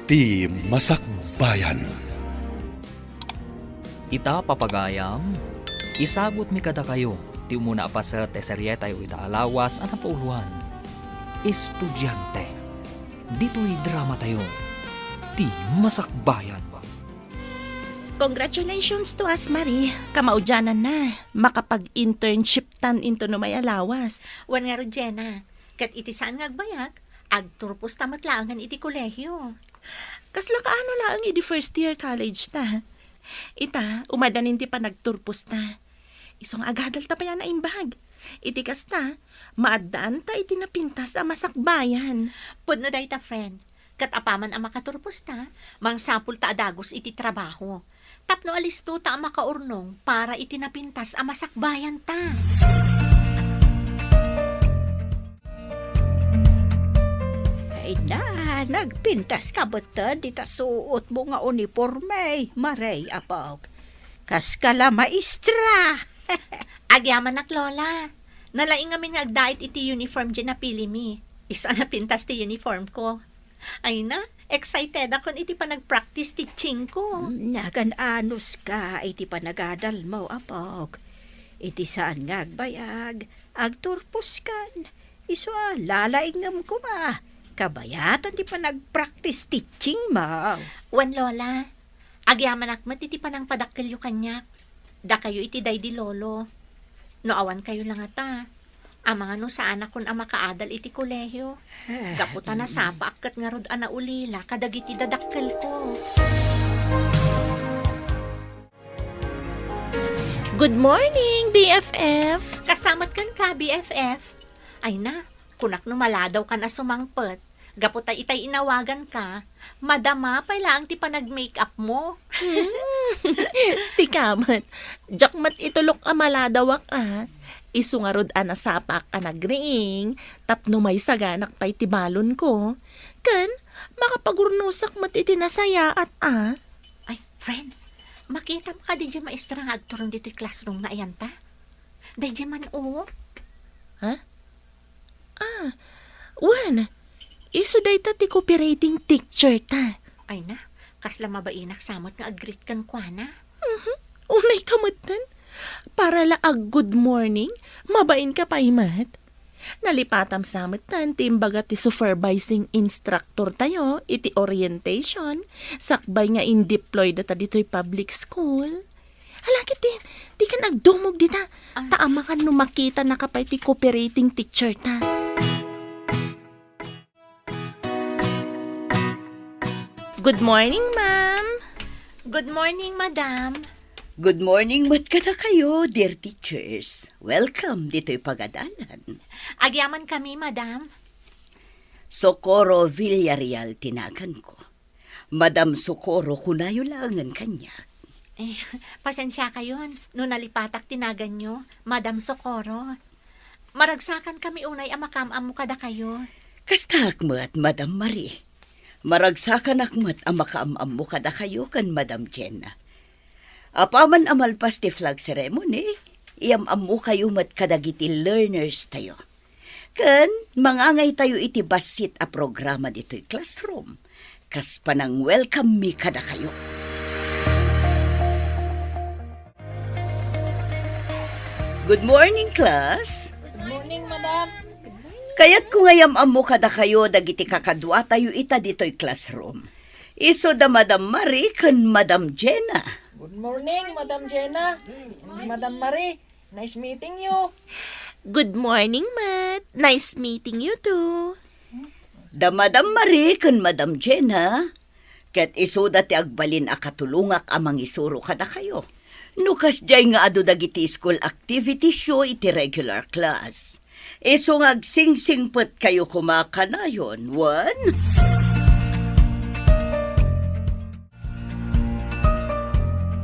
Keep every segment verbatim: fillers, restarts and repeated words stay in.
Ti Masakbayan. Ita, papagayam, isagutmi kadakayo ti umuna a paset ti serietayo ita a lawas a napauloan, Estudiante. Ditoy dramatayo, Ti Masakbayan. Congratulations to us, Marie. Kamaudianan na, makapag-internship tan into no may a lawas. Wen ngarud, Jenna, ket iti saan nga agbayag, agturposta met laengen iti kolehio. Kasla kaano laeng idi first year college ta? Ita, umaddanin ti panagturposta. Isu nga agadalta pay a naimbag. Iti kasta, maaddaanta iti napintas a masakbayan. Pudno dayta, friend. Ket apaman a makaturposta, mangsapulta a dagus iti trabaho. Tapno alistota a makaurnong para iti napintas a masakbayanta. Ay na, nagpintaska metten dita suotmo nga uniporme, Marie, apok. Kaska la maestra. Agyamanak, Lola. Nalaing ngamin nga agdait iti uniform diay napilimi. Isu a napintas ti uniformko. Ay na, excitedakon iti panagpractice teachingko. Nagan-anuska iti panagadalmo, apok. Iti saan nga agbayag, agturposkan. Isu a lalaingem koma, kabayatan ti panagpractice teachingmo. Wen, Lola, agyamanak met iti panangpadakkelyo kaniak. Dakayo iti daydi lolo. No awankayo la ngata, amangan no saanakon a makaadal iti kolehio. Gapu ta nasapaak ket ngarud a naulila kadagiti dadakkelko. Good morning, B F F! Kasta met kenka, B F F. Ay na, kunak no maladawkan a sumangpet. Gapu ta itay inawaganka, madama pay laeng ti panag-make-upmo. Hmm. Sika met, diak met itulok a maladawak a. Isu ngarud a nasapaak a nagriing tapno maisaganak pay ti balonko. Ken makapagurnosak met iti nasayaat a. Ay, friend, makitam kadi diay maestra nga agturong ditoy classroom nga ayanta? Daydiay man, o. Ha? Ah, wen, isu dayta ti copywriting teacher ta. Ay na, kasla mabainak sa met nga ag-greet kenkuana. Mhm. Unayka metten. Para la ag-good morning, mabainka pay met. Nalipatam sa metten ti imbaga ti supervising instructor tayo iti orientation, sakbay nga in-deploy data ditoy public school. Hala, ket di, dikan agdumog dita. Ah. Ta amangan no makitanaka pay ti copywriting teacher ta. Good morning, ma'am. Good morning, madam. Good morning met kadakayo, dear teachers. Welcome ditoy pagadalan. Agyamankami, madam. Socorro Villarreal ti naganko. Madam Socorro, kunayo laengen kaniak. Eh, pasensiakayon no nalipatak ti naganyo, Madam Socorro. Maragsakankami unay a makaam-ammo kadakayo. Kastaak met, Madam Marie. Maragsakanak met a makaam-ammo kadakayo ken Madam Jenna. Apaman a malpas ti flag ceremony, iyam-ammokayo met kadagiti learners tayo. Ken mangangaytayo iti bassit a programa ditoy classroom, kas panang-welcome mi kadakayo. Good morning, class. Good morning, madam. Kayatko nga iyam-ammo kadakayo dagiti kakaduatayo ita ditoy classroom. Isu da Madam Marie ken Madam Jenna. Good morning, Madam Jenna. Madam Marie, nice meeting you. Good morning, Matt. Nice meeting you too. Da Madam Marie ken Madam Jenna, ket isuda ti agbalin a katulongak a mangisuro kadakayo. No kasdiay nga adu dagiti school activitiesyo iti regular class, isu nga agsingsingpetkayo koma kanayon, wen?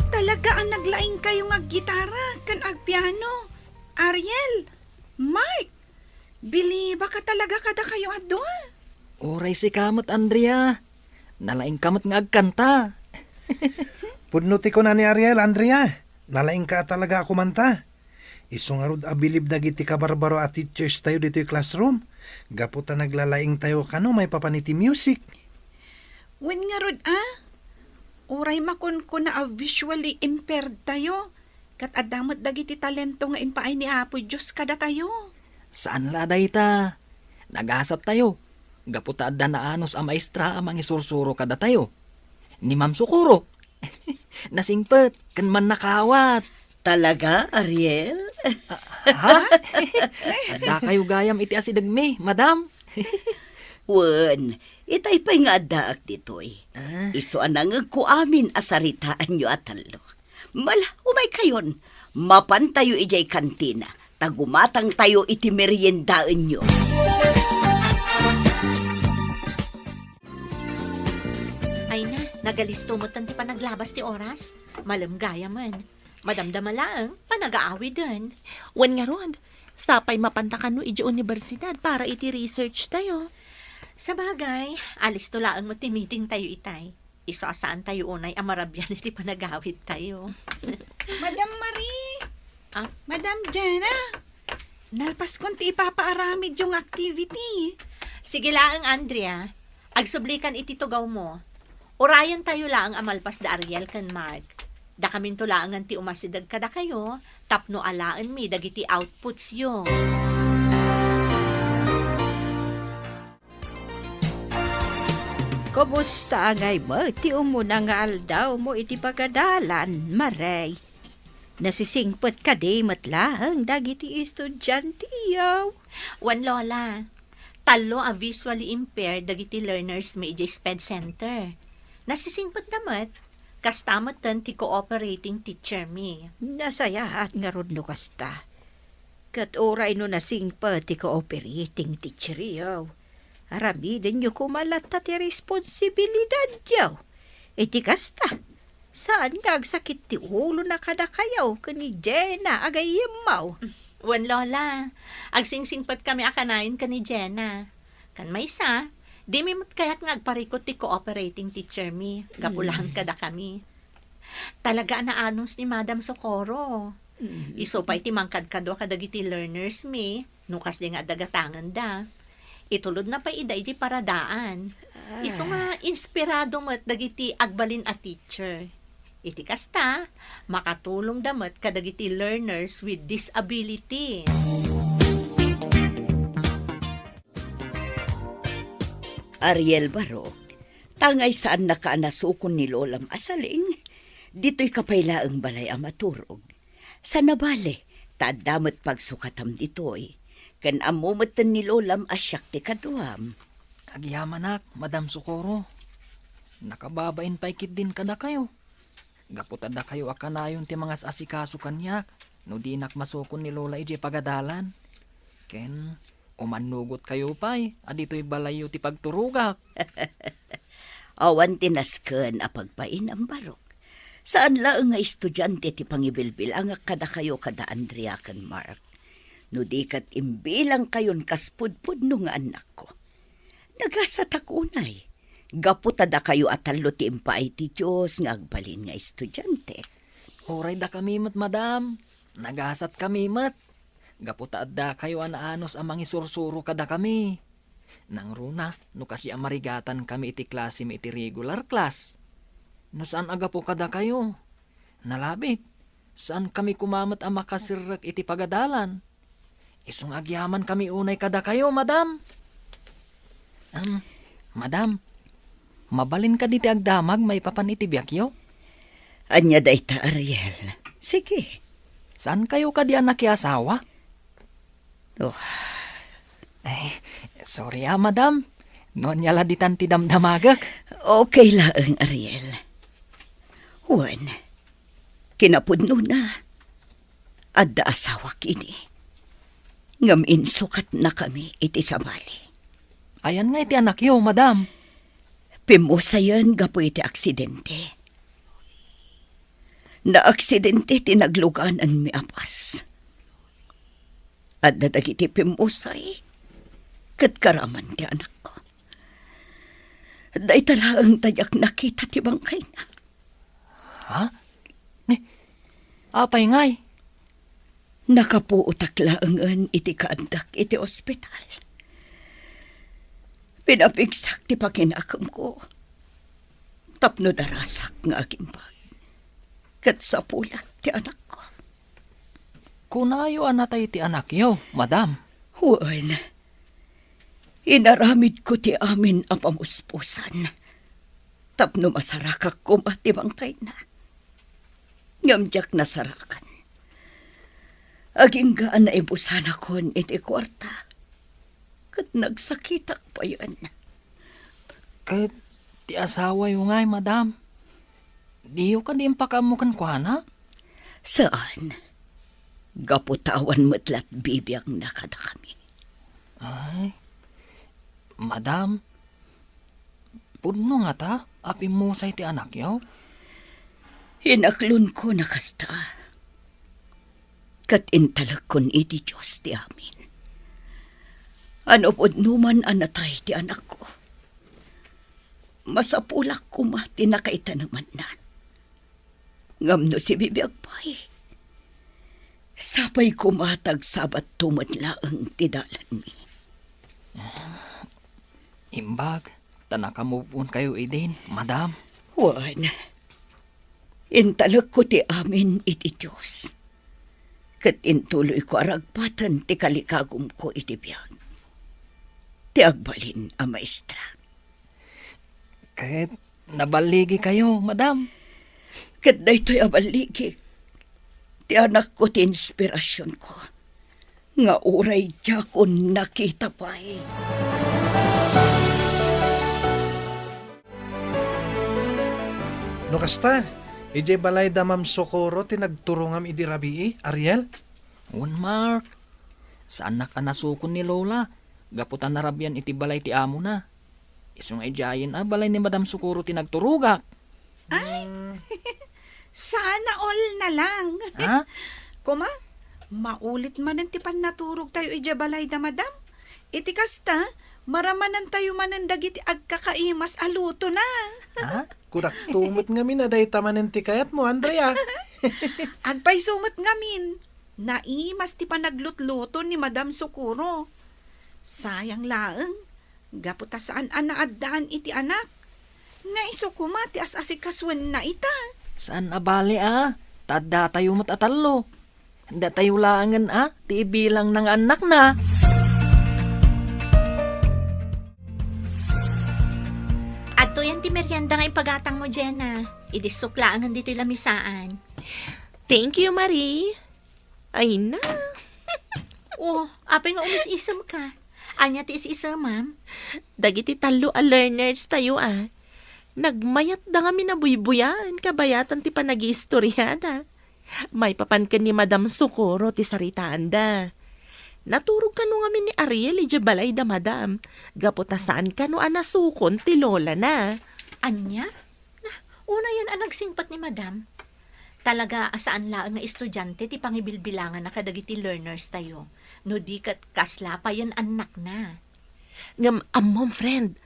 Talaga a naglaingkayo nga aggitara ken agpiano. Ariel, Mark, bilibaka talaga kadakayo a dua. Uray sika met, Andrea. Nalaingka met nga agkanta. Pudno ti kuna ni Ariel, Andrea. Nalaingka talaga a kumanta. Isu ngarud a bilib dagiti kabarbaro a teachers tayo ditoy classroom. Gapu ta naglalaingtayo kano maipapan iti music. Wen ngarud a, uray makunkuna a visually impaired tayo, ket adda met dagiti talento nga impaay ni Apo Dios kadatayo. Saan la dayta. Nagasat tayo. Gapu ta adda naanus a maestra a mangisursuro kadatayo. Ni Ma'am Socorro. Nasingpet ken mannakaawat. Talaga, Ariel? Ha? Adda kayo gayam iti asidegmi, madam? Wen, itay pay nga addaak ditoy. Ah. Isu a nangegko amin a saritaanyo a tallo. Mala, umay kayon. Mapantayo idiay kantina. Ta gumatangtayo iti meriendaenyo. Ay na, nagalisto metten ti panaglabas ti oras. Malem gayamen. Madamdama laeng, panagaawiden. Wen ngarud, sapay mapanta kano idiay universidad para iti research tayo. Sabagay, alisto laeng met ti meeting tayo itay. Isu a saan tayo unay a marabian iti panagawid tayo. Madam Marie! Ah? Madam Jenna! Nalpaskon ti ipapaaramidyo nga activity. Sige laeng, Andrea. Agsublikan iti tugawmo. Urayen tayo laeng a malpas da Ariel ken Mark. Dakaminto laengen ti umasideg kadakayo tapno alaenmi dagiti outputsyo. Kumusta ngay met ti umuna nga aldawmo iti pagadalan, Marie? Nasisingpet kadi met laeng dagiti estudianteyo? Wen, Lola. Tallo a visually impaired dagiti learners mi idiay SPED Center. Nasisingpetda met, kasta metten ti cooperating teacher mi. Nasayaat ngarud no kasta. Ket uray no nasingpet ti cooperating teacheryo, aramidenyo koma latta ti responsibilidadyo. Iti kasta, saan nga agsakit ti ulona kadakayo ken ni Jenna a gayyemmo? Wen, Lola, agsingsingpetkami a kanayon ken ni Jenna. Ken maysa, dimi met kayat nga agparikut ti cooperating teacher mi, gapu laeng kadakami. Talaga a naanus ni Madam Socorro. Mm. Isu pay ti mangkadkadua kadagiti learners mi, no kasdi nga adda gatangenda. Itulodna pay ida iti paradaan. Ah. Isu nga inspirado met dagiti agbalin a teacher. Iti kasta, makatulongda met kadagiti learners with disability. Ariel Barok, tangay saannaka a nasukon ni Lolam a Saling, ditoyka pay laeng balay a maturog. Sana bale, ta adda met pagsukatam ditoy. Ken ammo metten ni Lolam a siak ti kaduam. Agyamanak, Madam Socorro. Nakababain pay ketdin kadakayo. Gapu ta dakayo a kanayon ti mangas-asikaso kaniak no dinak masukon ni Lola idiay pagadalan. Ken, umannugotkayo pay a ditoy balayyo ti pagturogak. Awan ti nasken a pagbainam, Barok. Saan laeng nga estudiante ti pangibilbilangak kadakayo kada Andrea ken Mark. No di ket imbilangkayon kas pudpudno nga annakko. Nagasatak unay. Gapu ta dakayo a tallo ti impaay ti Dios nga agbalin nga estudiante. Uray dakami met, madam. Nagasatkami met. Gapu ta addakayo a naanus a mangisursuro kadakami. Nangruna, no kasdi a marigatankami iti klasemi iti regular class. No saan a gapu kadakayo, nalabit, saankami koma met a makasirrek iti pagadalan. Isu nga agyamankami unay kadakayo, madam. Am, madam, mabalin kadi ti agdamag maipapan iti biagyo? Ania dayta, Ariel? Sige. Saankayo kadi a nakiasawa? Oh. Ay, sorry a, madam. No ania la ditan ti damdamagek. Okay laeng, Ariel. Wen, kinapudnona, adda asawak idi. Ngem insukatnakami iti sabali. Ayan nga iti anakyo, madam? Pimmusayen gapu iti aksidente. Naaksidente ti naglugananmi a bus. Adda dagiti pimmusay ket karaman ti anakko. Dayta laeng ta diak nakita ti bangkayna. Ha? Ni, apay ngay? Nakapuotak laengen iti kaaddak iti ospital. Pinapigsak ti pakinakemko. Tapno darasak nga agimbag, ket sapulak ti anakko. Kunayo a natay ti anakyo, madam? Wen, inaramidko ti amin a pamuspusan tapno masarakak koma ti bangkayna. Ngem diak nasarakan. Agingga a naibusanakon iti kuarta, ket nagsakitak payen. Ket ti asawayo ngay, madam? Diyo kadi impakaammo kenkuana? Saan. Gapu ta awan met la ti bibiagna kadakami. Ay, madam, pudno ngata a pimmusay ti anakyo? Inaklonko a kasta, ket intalekkon iti Dios ti amin. A no pudno man a natay ti anakko, masapulak koma ti nakaitanemanna. Ngem no sibibiag pay, sapay koma ta agsabatto met laeng ti dalanmi. Imbag ta naka-move on kayo idin, madam? Wen, intalekko ti amin iti Dios, ket intuloyko a ragpaten ti kalikagumko iti biag. Ti agbalin a maestra. Ket naballigi kayo, madam? Ket daytoy a balligik, ti anakko ti inspirasionko, nga uray diakon nakita pay. No kasta, idiay balay da Ma'am Socorro ti nagturongam idi rabii, Ariel? Wen, Mark. Saannak a nasukon ni Lola, gapu ta narabian iti balay ti amona. Isu nga idiayen a balay ni Madam Socorro ti nagturogak. Ay, sana all na lang. Ha? Koma, maulit manen ti pannaturogtayo idiay balay da Madam. Iti kasta, maramanantayo manen dagiti agkakaimas a lutona. Ha? Kunak tumot ngamin a dayta manen ti kayatmo, Andrea. Agpayso met ngamin. Naimas ti panaglutluto ni Madam Socorro. Sayang laeng, gapu ta saan a naaddaan iti anak. Nga isu koma ti as-asikasuenna ita. Saan a bale a, ta addatayo met a tallo. Datayo laengen a, ti ibilangna nga annakna. Adtoyen ti merienda nga impagatangmo, Jenna. Idissok laengen ditoy lamisaan. Thank you, Marie. Ay na. Oh, apay nga umis-isemka? Ania ti is-isemam? Dagiti tallo a learners tayo a. Nagmayatda ngamin a buybuyaen kabayatan ti panagiistoriada. Maipapan ken ni Madam Socorro ti saritaanda. Naturog kano ngamin ni Ariel idiay balay da Madam, gapu ta saan kano a nasukon ti lolana. Ania? Nah, unayen a nagsingpet ni Madam. Talaga a saan laeng nga estudiante ti pangibilbilangana kadagiti learners tayo, no di ket kasla payen annakna. Ngem ammom, friend,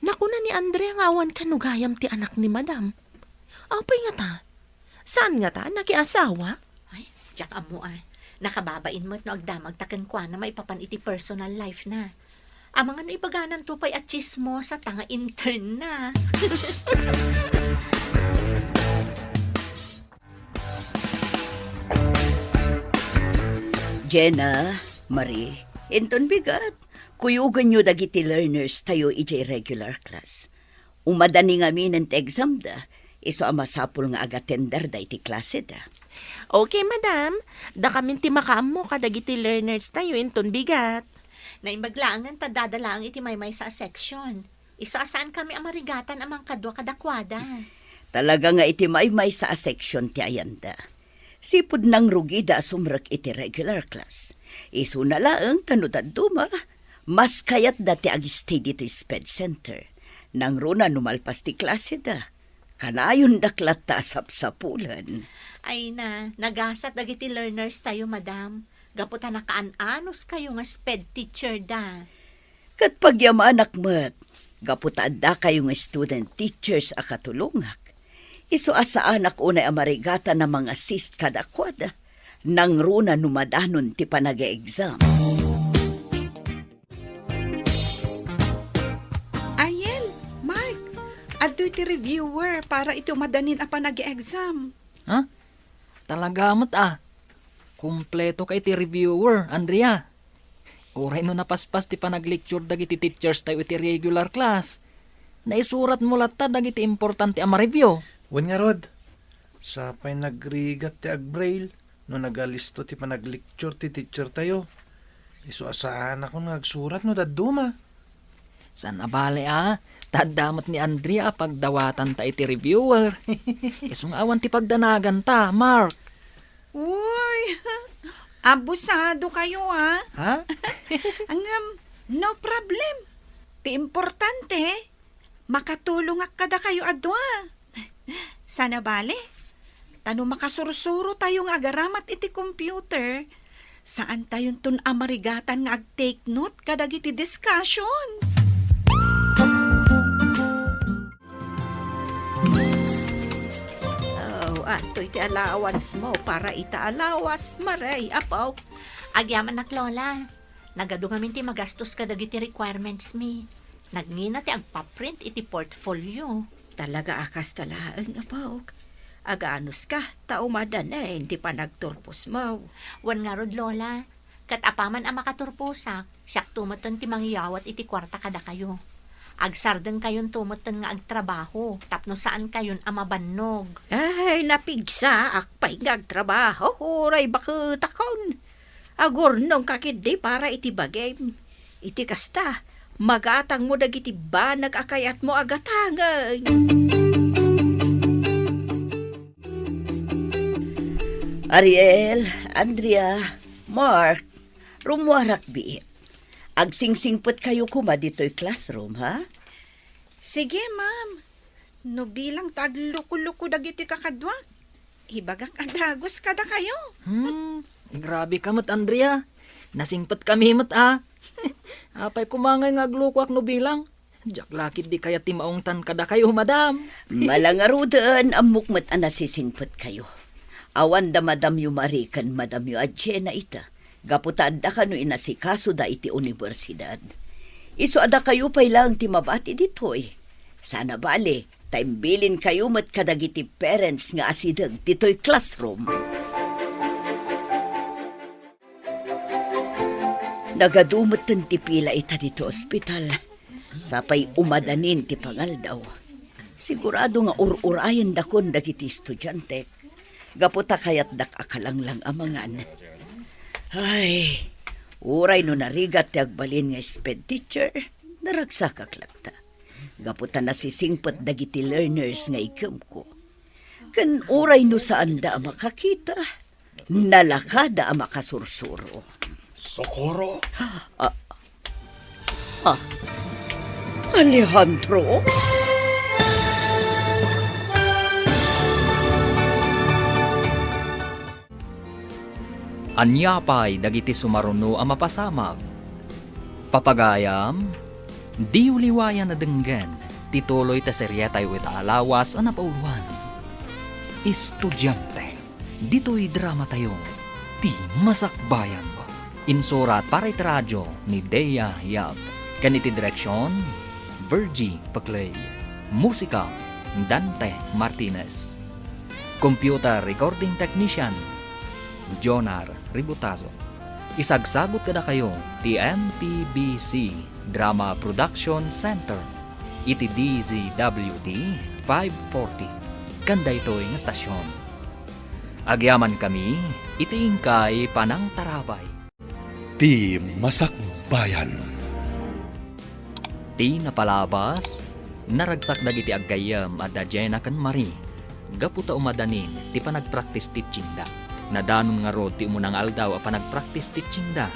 nakuna ni Andrea nga awan kano gayam ti anak ni Madam. Apay ngata? Saan ngata a nakiasawa? Ay, diak ammo a. Nakababain met no agdamagta kenkuana maipapan iti personal life na. Amangan no ibagananto pay a tsismosa ta nga intern na. Jenna, Marie, inton bigat, kuyogenyo dagiti learners tayo idiay regular class. Umadani ngaminen ti exam da, isu a masapul nga agatenderda iti klaseda. Okay, madam. Dakamin ti makaammo kadagiti learners tayo inton bigat. Naimbag laengen ta addada laeng iti maymaysa a section. Isu a saan kami a marigatan a mangkadua kadakuada. Talaga nga iti maymaysa a section ti ayanda. Sipud nangrugida a sumrek iti regular class. Isuna laeng ta no dadduma, mas kayatda ti ag-stay ditoy sped center. Nangruna no malpas ti klaseda, kanayondak latta a sapsapulen. Ay na, nagasat dagiti learners tayo, madam. Gapu ta nakaan-anos kayo nga sped teacher da. Ket pagyamanak met, gapu ta adda kayo nga student teachers a katulongak. Isu a saanak unay a marigatan a mang-assist kadakuada, nangruna no madanon ti panag-exam. Ariel, Mark, Ditoy ti reviewer para iti umadanin a panag-exam. Ha? Talaga met a. Kumpleto ka iti reviewer, Andrea. Uray no napaspas ti panaglecture dagiti teachers tayo iti regular class, naisuratmo latta dagiti importante a ma-review. Wen ngarud, sapay nagrigat ti agbraille no nagalisto ti panaglecture ti teacher tayo. Isu a saanakon nga agsurat no dadduma. Saan a bale a, ta adda met ni Andrea a pagdawatanta iti reviewer. Isu nga awan ti pagdanaganta, Mark. Uy, abusado kayo, ah. Ha? Ngem, no problem. Ti importante, makatulongak kadakayo a dua. Saan a bale, ta no makasursuro tayo nga agaramat iti computer, saan tayonton a marigatan nga ag-take note kadagiti discussions. Oh, adtoy ti allowance mo para ita a lawas, Maray, apo. Agyamanak, Lola. Nagadu ngamin ti magastos kadagiti requirements mi. Nagngina ti agpaprint iti portfolio. Talaga a kasta laeng, apo. Aganuska, ta umadanen ti panagturpos mo. Wen ngarud, Lola. Ket apaman a makaturposak, siakto metten ti mangyawat iti kuarta kadakayo. Agsardengkayonto metten nga agtrabaho tapno saankayon a mabannog. Ay, napigsaak pay nga agtrabaho, uray baketakon. Agurnongka ketdi para iti bagim. Iti kasta, magatangmo dagiti banag a kayatmo a gatangen. Ariel, Andrea, Mark, rummuarak biit. Agsingsingpetkayo koma ditoy classroom, ha? Sige, ma'am. No bilang ta agluko-luko dagitoy kakaduak, ibagak a dagus kadakayo. Hmm, grabe ka met, Andrea. Nasingpetkami met, ah. Apay koma ngay nga aglukoak no bilang? Diak la ketdi kayat ti maungtan kadakayo, madam. Malangaruden, ammok met a nasisingpetkayo. Awan da madamyo Marie ken madamyo a Jenna ita, gapu ta adda kano inasikasoda iti universidad. Isu a dakayo pay laeng ti mabati ditoy. Saan a bale, ta imbilinkayo met kadagiti parents nga asideg ditoy classroom. Nagadu metten ti pila ita ditoy ospital. Sapay umadanin ti pangaldaw. Sigurado nga ur-urayendakon dagiti estudiantek. Gapu ta kayatdak a kalanglang a mangan. Ay, uray no narigat ti agbalin nga sped teacher, naragsakak latta. Gapu ta nasisingpet dagiti learners nga iggemko. Ken uray no saanda a makakita, nalakada a makasursuro. Socorro? Ah, ah, Alejandro? Ania pay dagiti sumaruno a mapasamak? Papagayam, diyo liwayan a denggen ti tuloy ta serietayo ita a lawas a napauluan. Estudiante. Ditoy dramatayo, Ti Masakbayan. Insurat para iti radio ni Dea Yap. Ken iti direksion, Virgie Paclay. Musika, Dante Martinez. Computer recording technician, Jonar Ributazo. Isagsagut kadakayo ti M P B C Drama Production Center iti D Z W T five forty. Ken daytoy nga stasyon. Agyamankami iti inkay panangtarabay. Ti Masakbayan. Ti napalabas, naragsak dagiti aggayyem a da Jenna ken Marie gapu ta umadanin ti panagpractice teachingda. Nadanon ngarud ti umuna nga aldaw a panagpractice teachingda,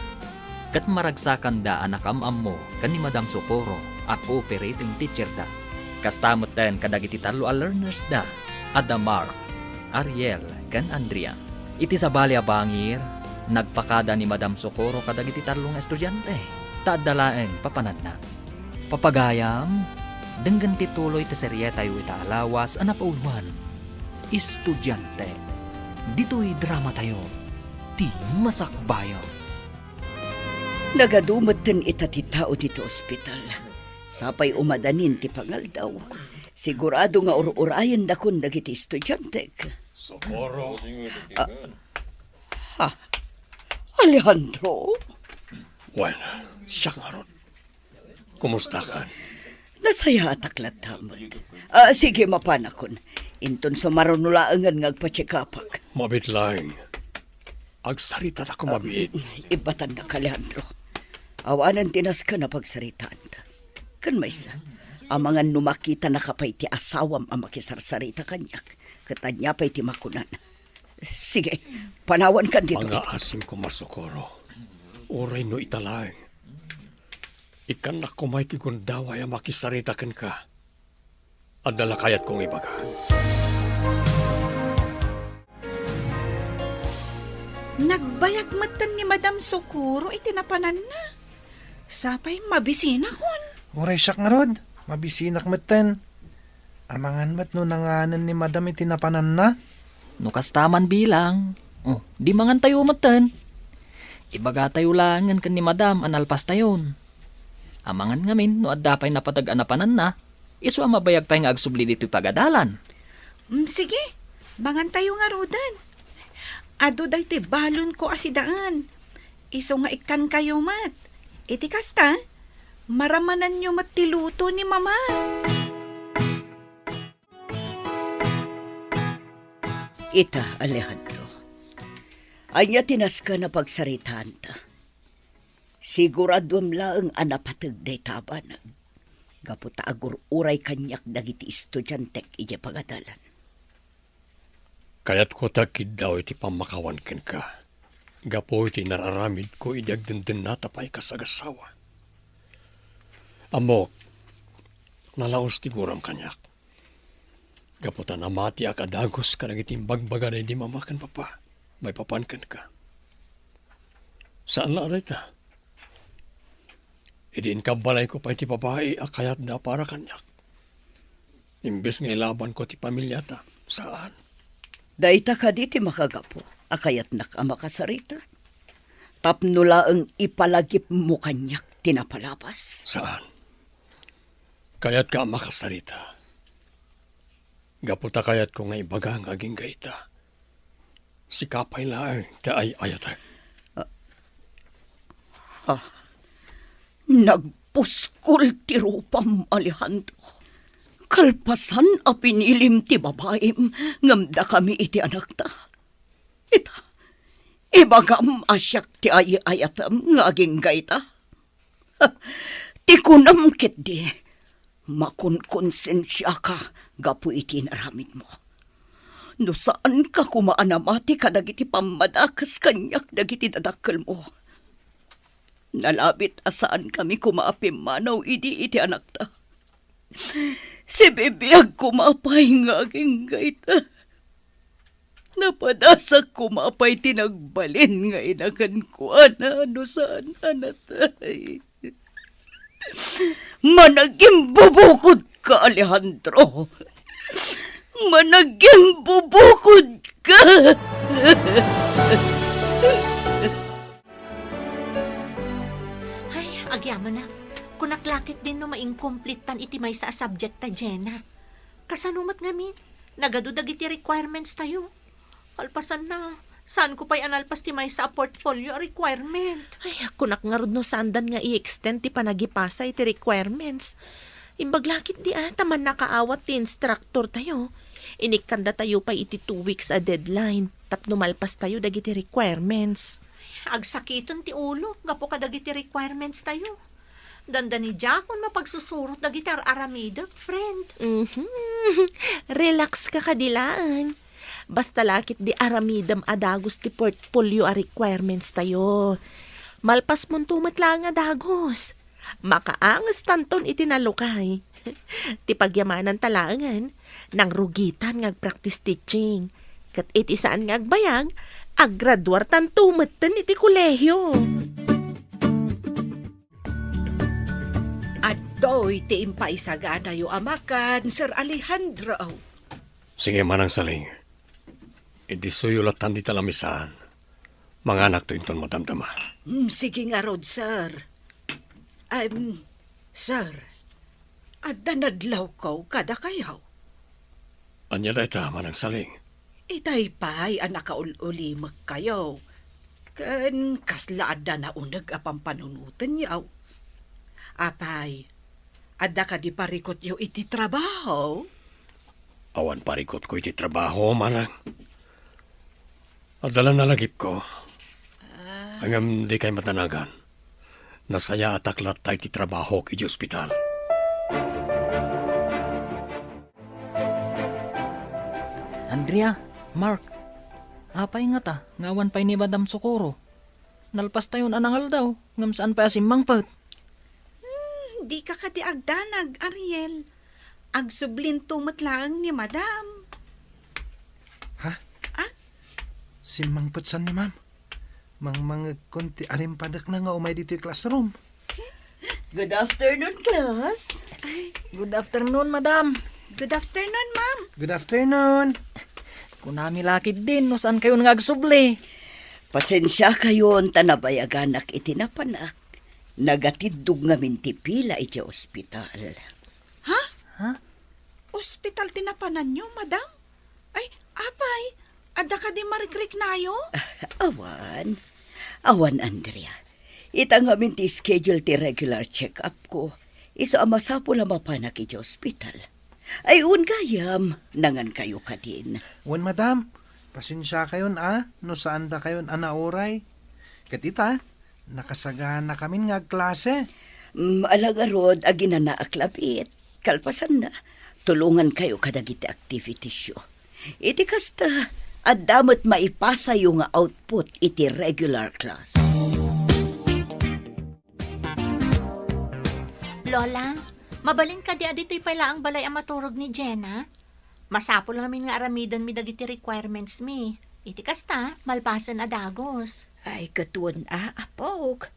ket maragsakanda a nakam-ammo ken ni Madam Socorro a cooperating teacherda. Kasta metten kadagiti tallo a learnersda, adda Mark, Ariel, ken Andrea. Iti sabali a bangir, nagpakada ni Madam Socorro kadagiti tallo nga estudiante, ta adda laeng papananna. Papagayam, denggen ti tuloy ti serietayo ita a lawas a napauluan. Estudiante. Ditoy dramatayo, Ti Masakbayan. Nagadu metten ita ti tao ditoy ospital. Sapay umadanin ti pangaldaw, Sigurado nga ur-urayendakon dagiti estudiantek. Socorro. Ha? Alejandro? Wen, siak ngarud. Kumustakan? Nasayaatak latta met. Ah, sige, mapanakon. Inton sumaruno laengen nga agpa-check-upak. Mabiit laeng. Agsaritatako mabiit. Ibbatannak, Alejandro. Awanen ti nasken a pagsaritaanta. Ken maysa, amangan no makitanaka pay ti asawam a makisarsarita kaniak, ket ania pay ti makunana? Sige, panawankan ditoy. Pangngaasim koma, Socorro. Uray no ita laeng. Ikkannak koma iti gundaway a makisarita kenka. Adda la kayatko nga ibaga. Nagbayag metten ni Madam Socorro iti napananna. Sapay mabisinakon. Uray siak ngarud, mabisinak metten. Amangan met no nanganen ni Madam iti napananna? No kasta man bilang, oh, di mangantayo metten. Ibagatayo laengen ken ni Madam a nalpastayon. Amangan ngamin no adda pay napateg a napananna, isu a mabayag pay nga agsubli ditoy pagadalan. Mm, sige, mangantayo ngaruden. Adu daytoy balonko a sidaen. Isu nga ikkankayo met. Iti kasta, maramananyo met ti luto ni Mama. Ita, Alejandro. Ania ti nasken a pagsaritaanta? Siguraduem laeng a napateg dayta a banag, gapu ta agur-uray kaniak dagiti estudiantek idiay pagadalan. Kayatko ti agkiddaw iti pammakawan kenka, gapu iti nar-aramidko idi agdendennata pay kas agassawa. Ammok, nalaus ti guram kaniak. Gapu ta namatiak a dagus kadagiti imbagbaga daydi mama ken papa maipapan kenka. Saan la a dayta. Idi inkabbalayko pay ti babai a kayatda para kaniak, imbes nga ilabanko ti pamiliata, saan. Dayta kadi ti makagapu a kayatnak a makasarita? Tapno laeng ipalagipmo kaniak ti napalabas? Saan. Kayatka a makasarita. Gapu ta kayatko nga ibaga nga agingga ita. Sika pay laeng ti ay-ayatek. Ah, ah, nagpuskol ti rupam, Alejandro. Kalpasan a pinilim ti babaim, ngem dakami iti anakta. Ita, ibagam a siak ti ay-ayatem nga agingga ita. Ti kunam ketdi, makunkonsensiaka gapu iti inaramidmo. No saanka koma a namati kadagiti pammadakes kaniak dagiti dadakkelmo. Nalabit a saankami koma a pimmanaw idi iti anakta. Sibibiag koma pay nga agingga ita. Napadasak koma pay ti nagbalin nga ina kenkuana no saan a natay. Managimbubukodka, Alejandro. Managimbubukodka. Ay, agyamanak. Kunak la ketdin no maingkomplittan iti maysa a subject ta, Jena. Kasano met ngamin? Nagadu dagiti requirements tayo. Kalpasanna, saanko pay a nalpas ti maysa a portfolio a requirement. Ay, kunak ngarud no saandan nga i-extend ti panagipasa iti requirements. Imbag la ketdi a, ta mannakaawat ti instructor tayo. Inikkanda tayo pay iti two weeks a deadline tapno malpas tayo dagiti requirements. Agsakiten ti ulo gapu kadagiti requirements tayo. Dandani diakon mapagsusurot dagiti ar-aramidek, friend. Mhm. Relax ka kadi laeng. Basta la ketdi aramidem a dagus ti portfolio a requirements tayo. Malpasmonto met laeng a dagus. Makaangestanton iti nalukay. Ti pagyamananta laengen, nangrugitan nga agpractice teaching. Ket iti saan nga agbayag, aggraduartanto metten iti kolehio. Adtoy ti impaisaganayo a makan, Sir Alejandro. Sige, Manang Saling. Idissoyo lattan dita lamisaan. Manganakto inton madamdama. Hmm, sige ngarud, sir. Em, sir, adda nadlawko kadakayo. Ania dayta, Manang Saling? Itay pay a nakaul-ulimekkayo. Ken kasla adda nauneg a pampanunotenyo. Apay, adda kadi parikutyo iti trabaho? Awan parikutko iti trabaho, Manang. Adda la nalagipko. Ah. Ngem dikay madanagan. Nasayaatak latta iti trabahok iti ospital. Andrea, Mark, apay ngata nga awan pay ni Madam Socorro? Nalpastayon a nangaldaw, ngem saan pay a simmangpet. Hmm, dika kadi agdanag, Ariel. Agsublinto met laeng ni Madam. Ha? Ah? Simmangpet san ni Ma'am? Mangmangegkon ti arimpadekna nga umay ditoy classroom. Good afternoon, class. Ay, good afternoon, madam. Good afternoon, ma'am. Good afternoon. Kunami la ketdin no saan kayon nga agsubli. Pasensiakayon ta nabayaganak iti napanak. Nagatiddog ngamin ti pila iti ospital. Ha? Ha? Ospital ti napananyo, madam? Ay, apay, adda kadi marikriknayo? Awan. Awan, Andrea. Ita ngamin ti schedule ti regular check-up ko. Isu a masapul a mapanak iti ospital. Ay, wen gayam, nangankayo kadin. Wen, madam, pasensiakayon a no saandakayon a nauray. Ket ita, nakasaganakamin nga agklase. Mm, ala ngarud, aginanaak labiit. Kalpasanna, tulongankayo kadagiti activitiesyo. Iti kasta, adda met maipasayo nga output iti regular class. Lola, mabalin kadi a ditoy pay laeng balay a maturog ni Jenna? Masapul ngamin nga aramidenmi dagiti requirements mi. Iti kasta, malpasen a dagus. Ay, ket wen a, apok.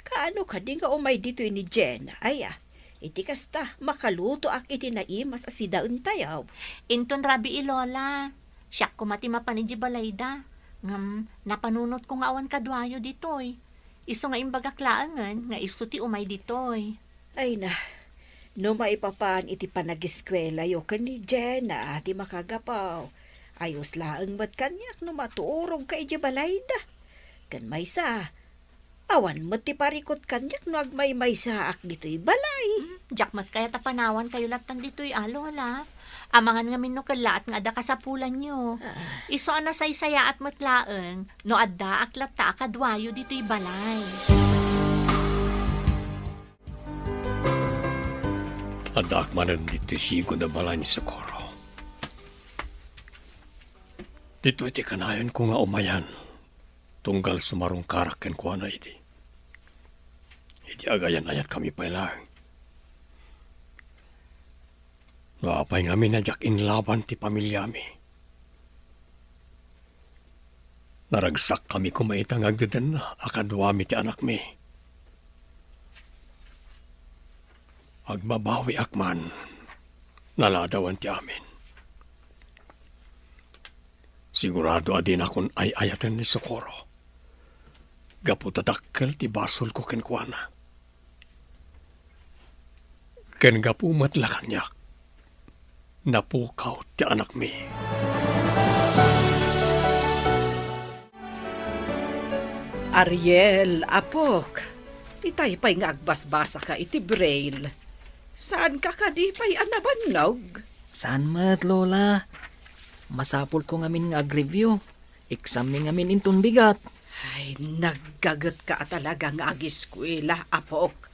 Kaano kadi nga umay ditoy ni Jenna, aya? Iti kasta, makalutoak iti naimas a sidaentayo. Inton rabii, Lola. Siak koma ti mapan idiay balayda. Ngem, napanunotko nga awan kaduayo ditoy. Isu nga imbagak laengen nga isu ti umay ditoy. Ay na, no maipapan iti panagiskuelayo ken ni Jenna ti makagapu, ayos laeng met kaniak no maturogka idiay balayda. Ken maysa, awan met ti parikut kaniak no agmaymaysaak ditoy balay. Hmm, diak met kayat a panawankayo lattan ditoy a, Lola. Amangan ngamin no kellaat nga adda kasapulanyo. Ah. Isu a nasaysayaat met laeng no addaak latta a kaduayo ditoy balay. Addaak manen ditoy sigon a balay ni Socorro. Ditoy ti kanayonko nga umayan, tunggal sumarungkarak kenkuana idi. Idi agayan-ayatkami pay laeng. No apay ngamin a diak inlaban ti familiami, naragsakkami koma ita nga agdedenna a kaduami ti anakmi. Agbabawiak man, naladawan ti amin. Sigurado a dinakon ay-ayaten ni Socorro gapu ta dakkel ti basolko kenkuana. Ken gapu met la kaniak, napukaw ti anakmi. Ariel, apok, itay pay nga agbasbasaka iti braille. Saanka kadi pay a nabannog? Saan met, Lola. Masapulko ngamin nga ag-review. Exam-mi ngamin inton bigat. Ay, naggagetka a talaga nga agiskuela, apok.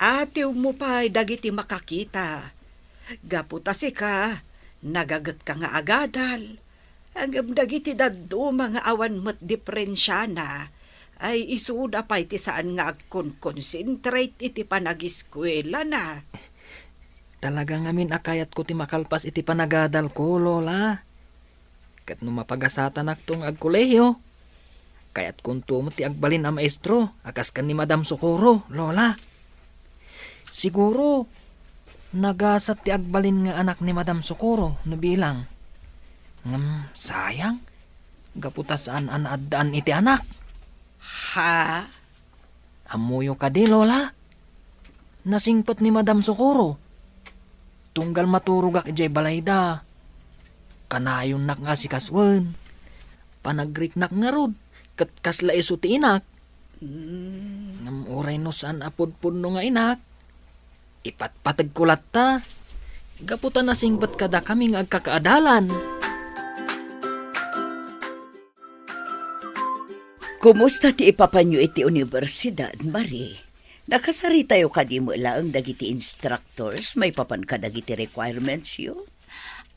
Atiwmo pay dagiti makakita. Gapu ta sika, nagagetka nga agadal. Ngem dagiti dadduma nga awan met diperensiana, ay isuda pay ti saan nga agkonkonsentrate iti panagiskuelana. Talaga ngamin a kayatko ti makalpas iti panagadalko, Lola. Ket no mapagasatanakto nga agkolehiyo, kayatkonto met ti agbalin a maestro a kas ken ni Madam Socorro, Lola. Siguro, nagasat ti agbalin nga anak ni Madam Socorro no bilang. Ngem, sayang, gapu ta saan a naaddaan iti anak. Ha? Ammoyo kadi, Lola? Nasingpet ni Madam Socorro. tunggal maturogak idiay balayda. Kanayonnak nga asikasoen. Panagriknak ngarud, ket kasla isu ti inak. Mm. Ngem uray no saan a pudpudno nga inak, ipatpategko latta. Gapu ta nasingpet kadakami nga agkakaadalan. Kumusta ti ipapanyo iti universidad, Marie? Nakasaritayo kadi met laeng dagiti instructors maipapan kadagiti requirements yo?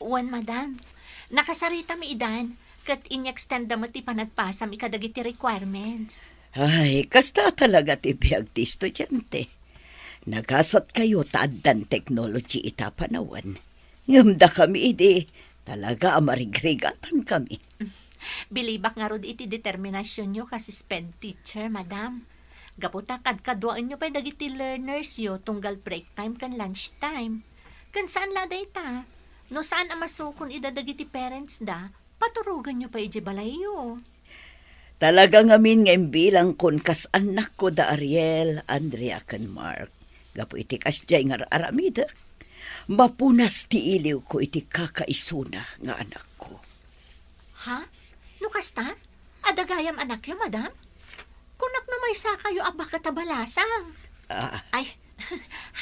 Wen, madam. Nakasaritami idan, ket in-extend da met ti panagpasami kadagiti requirements. Ay, kasta talaga ti biag ti estudiante. Nagasatkayo ta addan technology ita panawen. Ngem dakami idi, talaga a marigrigatankami. Bilibak ngarud iti determinasionyo kas SPED teacher, madam. Gapu ta kadkaduaenyo pay dagiti learnersyo tunggal break time ken lunch time. Ken saan la dayta, no saan a masukon ida dagiti parents da, paturoganyo pay idiay balayyo. Talaga ngamin nga imbilangkon kas annakko da Ariel, Andrea, ken Mark. Gapu iti kasdiay nga ar-aramidek, mapunas ti iliwko iti kakaisuna nga anakko. Ha? No kasta, adda gayam anakyo, madam? Kunak no maysakayo a baket a balasang. Ah. Ay,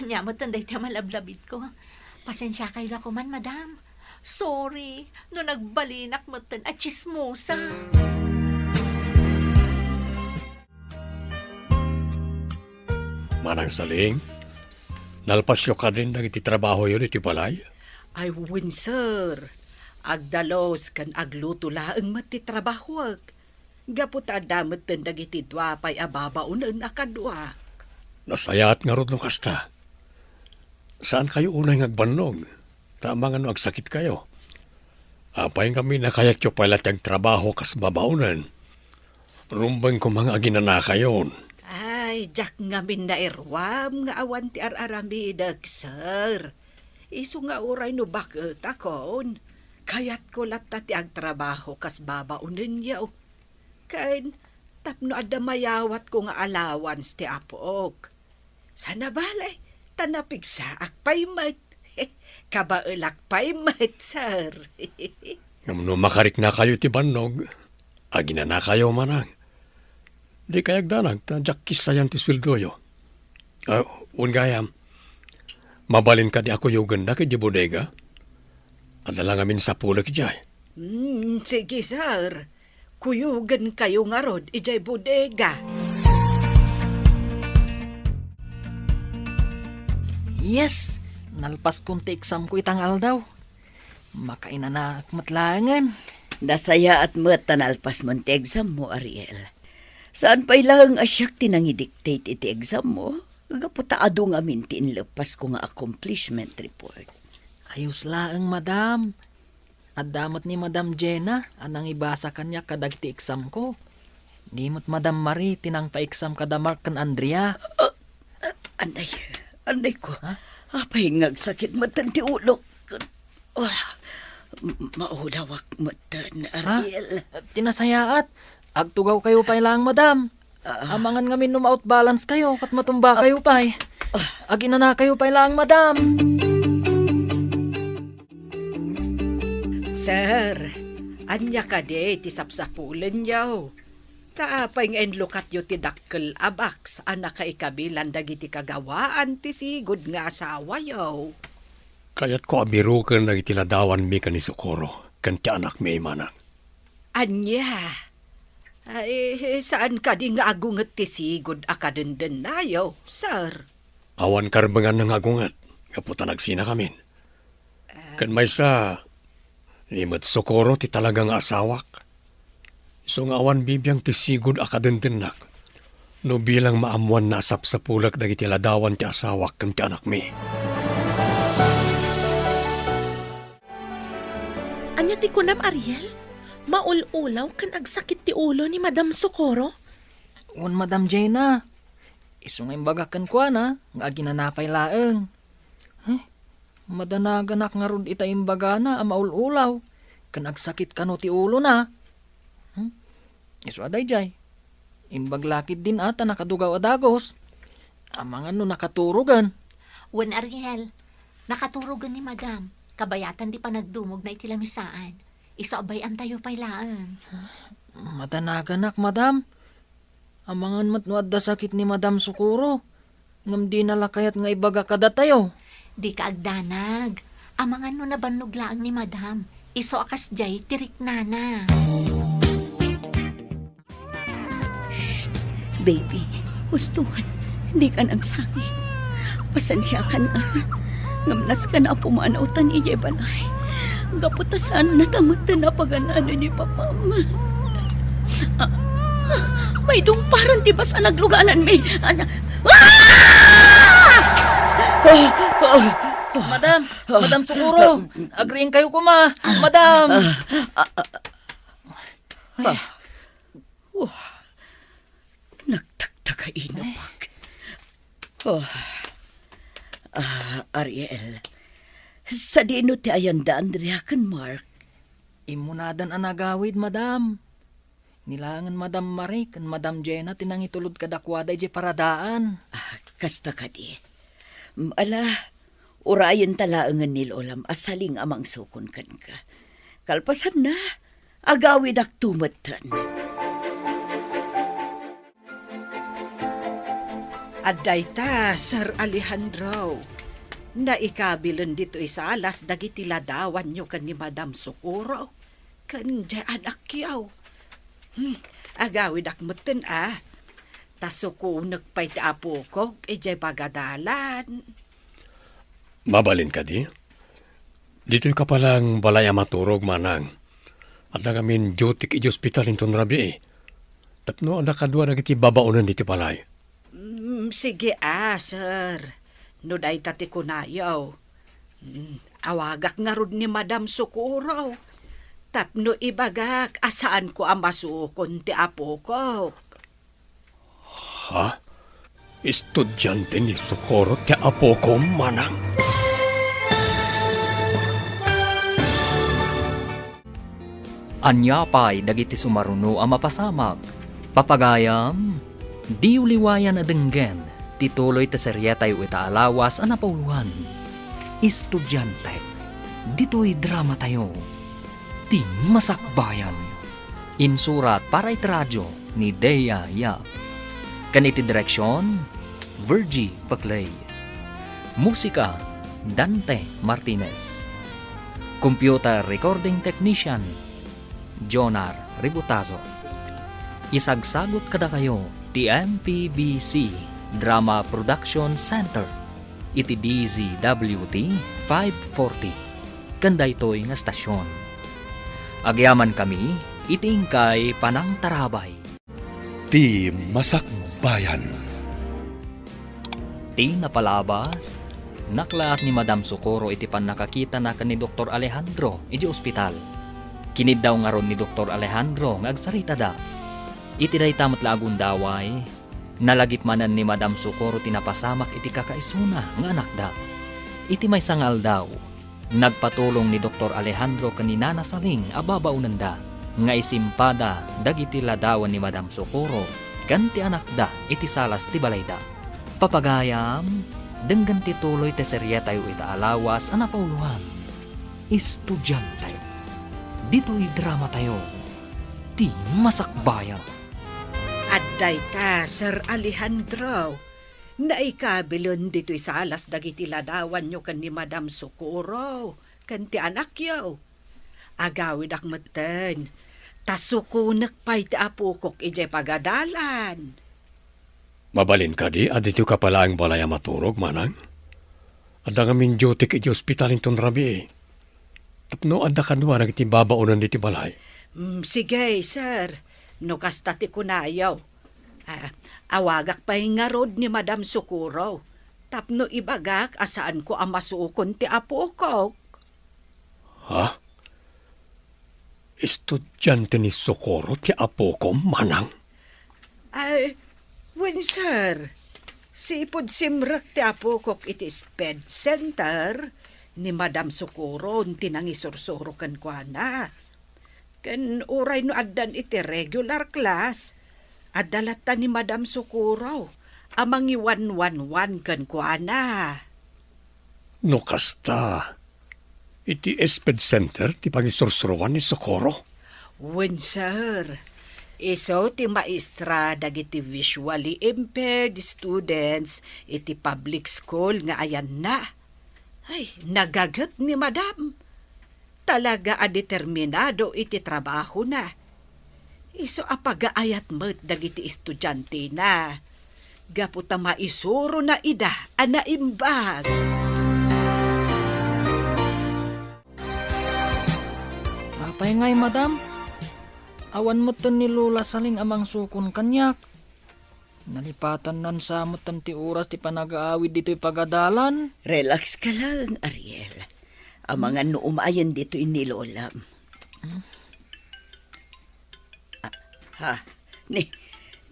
ania met daytoy a malablabitko. Pasensiakayo la koman, madam. Sorry, no nagbalinak metten a tsismosa. Manang Saling, nalpasyo kadin dagiti trabahoyo iti balay? Ay, wen, sir. Agdalus ken agluto laeng met ti trabahoek. Gapu ta adda metten dagiti dua pay a babaonen a kaduak. Nasayaat ngarud no kasta. Saankayo unay nga agbannog, ta amangan no agsakitkayo. Apay ngamin a kayatyo pay la ti agtrabaho kas babaonen? Rumbeng koma nga aginanakayon. Ay, diak ngamin nairuam nga awan ti ar-aramidek, sir. Isu nga uray no baketakon, kayatko latta ti agtrabaho kas babaonenyo. Ken tapno adda mayawatko nga allowance ti apok. Sana bale, ta napigsaak pay met. Kabaelak pay met, sir. Ngem no makariknakayo iti bannog, aginanakayo manang. Dikay agdanag ta diak kissayan ti sueldoyo. Ah, wen gayam, mabalin kadi a kuyogendak idiay bodega? Adda la ngamin sapulek idiay. Hmm, sige, sir. Kuyogenkayo ngarud idiay bodega. Yes, nalpaskon ti examko ita nga aldaw. Makainanaak met laengen. Nasayaat met ta nalpasmon ti exammo, Ariel. Saan pay laeng a siak ti nangidictate iti exammo, gapu ta adu ngamin ti inleppasko nga accomplishment report. Ayos laeng, madam. Adda met ni Madam Jenna a nangibasa kaniak kadagiti examko. Ni met Madam Marie ti nangpa-exam kada Mark ken Andrea. Ah, ah, anay, anay ko. Ha? Apay nga agsakit metten ti ulok. Ah, m-, maulawak metten, ha? Ariel. Ti nasayaat, agtugawkayo pay laeng, madam. Ah. Amangan ngamin no ma-out balance kayo, ket matumba kayo pay. Ah. Aginanakayo pay laeng, madam. Sir, ania kadi ti sapsapulenyo? Ta apay nga inlukatyo ti dakkel a box a nakaikabilan dagiti kagawaan ti sigud nga asawayo? Kayatko a biroken dagiti ladawanmi ken ni Socorro ken ti anakmi, manang. Ania? Ay, saan kadi nga agunget ti sigud a kadendennayo, sir? Awan karbenganna nga agunget, gapu ta nagsinakamin. Ken maysa, ni met Socorro ti talaga nga asawak. Isu nga awan bibiang ti sigud a kadendennak no bilang maammoanna a sapsapulek dagiti ladawan ti asawak ken ti anakmi. Ania ti kunam, Ariel? Maul-ulaw ken agsakit ti ulo ni Madam Socorro? Wen, Madam Jenna. Isu nga imbagak kenkuana nga aginana pay laeng. Huh? Madanaganak ngarud ita imbagana a maul-ulaw ken agsakit kano ti ulona. Hmm? Isu a daydiay. Imbag la ketdin a ta nakadugaw a dagus. Amangan no nakaturogen. Wen, Ariel, Nakaturogen ni Madam. Kabayatan di panagdumogna iti lamisaan. Isu a bay-antayo pay laeng. Madanaganak, Madam. Amangan met no adda sakit ni Madam Socorro, ngem dina la kayat nga ibaga kadatayo. Dika agdanag. Amangan no nabannog laeng ni Madam. Isu a kasdiay ti riknana. Shh! Baby, husto, dika nagsangi. Pasensiakan, a. Ngem nasken a pumanawtan idiay balay. Gapu ta saannata met ti napagan-ano ni Papam. Ah, ah, may dungparan ti basa naglugalanmi. Ana-, ah! Ah! Ah! Madam! Madam Socorro! Agriingkayo koma! Madam! Ah! Ah! Ah! Ay. Ah! Oh, nagtagtagainupak. Oh. Ah, Ariel, sadino ti ayan da Andrea ken Mark? Immunadan a nagawid, Madam. Ni laengen Madam Marie ken Madam Jenna ti nangitulod kadakuada idiay paradaan. Ah, kasta kadi. Mm, ala, urayenta laengen ni Lolam a saling a mangsukon kenka. Kalpasanna, agawidakto metten. Adda ita, Sir Alejandro. Naikabilen ditoy salas dagiti ladawanyo ken ni Madam Socorro ken diay anakyo. Hmm, agawidak metten, a. Ta sukonek pay ti apokok idiay pagadalan. Mabalin kadi? Ditoy ka pay laeng balay a maturog, manang. Adda ngamin dutyk idiay ospital inton rabii. Tapno adda kadua dagiti babaonen ditoy balay. Mm, sige, a, sir. No dayta ti kunayo. Mm, awagak ngarud ni Madam Socorro. Tapno ibagak a saanko a masukon ti apokok. Ha? Estudiante ni Socorro ti apokom, manang? Ania pay dagiti sumaruno a mapasamak? Papagayam, diyo liwayan a denggen ti tuloy ti serietayo ita a lawas a napauloan. Estudiante, ditoy dramatayo. Ti Masakbayan. Insurat para iti radio ni Dea Yap. Ken iti direksion, Virgie Paclay. Musika, Dante Martinez. Computer recording technician, Jonar Ributazo. Isagsagut kadakayo ti M P B C Drama Production Center iti D Z W T five forty ken daytoy nga estasion. Agyamankami iti inkay panangtarabay. Ti Masakbayan. Ti napalabas, naklaat ni Madam Socorro iti pannakakitana ken ni Doktor Alejandro idiay ospital. Kiniddaw ngarud ni Doktor Alejandro nga agsaritada. Iti dayta met la a gundaway, nalagip manen ni Madam Socorro ti napasamak iti kakaisuna nga anakda. Iti maysa nga aldaw, nagpatulong ni Doktor Alejandro ken ni Nana Saling a babaonenda nga isimpada dagiti ladawan ni Madam Socorro ken ti anakda iti salas ti balayda. Papagayam, denggen ti tuloy ti serietayo ita a lawas a napauloan. Estudiante. Ditoy dramatayo, Ti Masakbayan. Adda ita, Sir Alejandro. Naikabilen ditoy salas dagiti ladawanyo ken ni Madam Socorro ken ti anakyo. Agawidak metten, ta sukonek pay ti apokok idiay pagadalan. Mabalin kadi a ditoy ka pay laeng balay a maturog, manang? Adda ngamin dutyk iti ospital inton rabii. Tapno adda kadua dagiti babaonen ditoy balay. Mm, sige, sir. No kasta ti kunayo. Ah, awagak pay ngarud ni Madam Socorro tapno ibagak a saanko a masukon ti apokok. Ha? Estudiante ni Socorro ti apokom, manang? Ay, wen, sir. Sipud simrek ti apokok iti SPED Center, ni Madam Socorro ti nangisursuro kenkuana. Ken uray no addan iti regular class, adda latta ni Madam Socorro a mangiwanwanwan kenkuana. No kasta, iti SPED Center ti pangisursuroan ni Socorro? Wen, sir. Isu ti maestra dagiti visually impaired students iti public school nga ayanna. Ay, nagaget ni Madam. Talaga a determinado iti trabahona. Isu a pagaayat met dagiti estudiantena, gapu ta maisurona ida a naimbag. Apay ngay, madam? Awan metten ni Lola Saling a mangsukon kaniak. Nalipatannan sa metten ti oras ti panagaawid ditoy pagadalan. Relax ka lang, Ariel. Amangan no umayen ditoy ni Lolam. Ah, ha? Ni,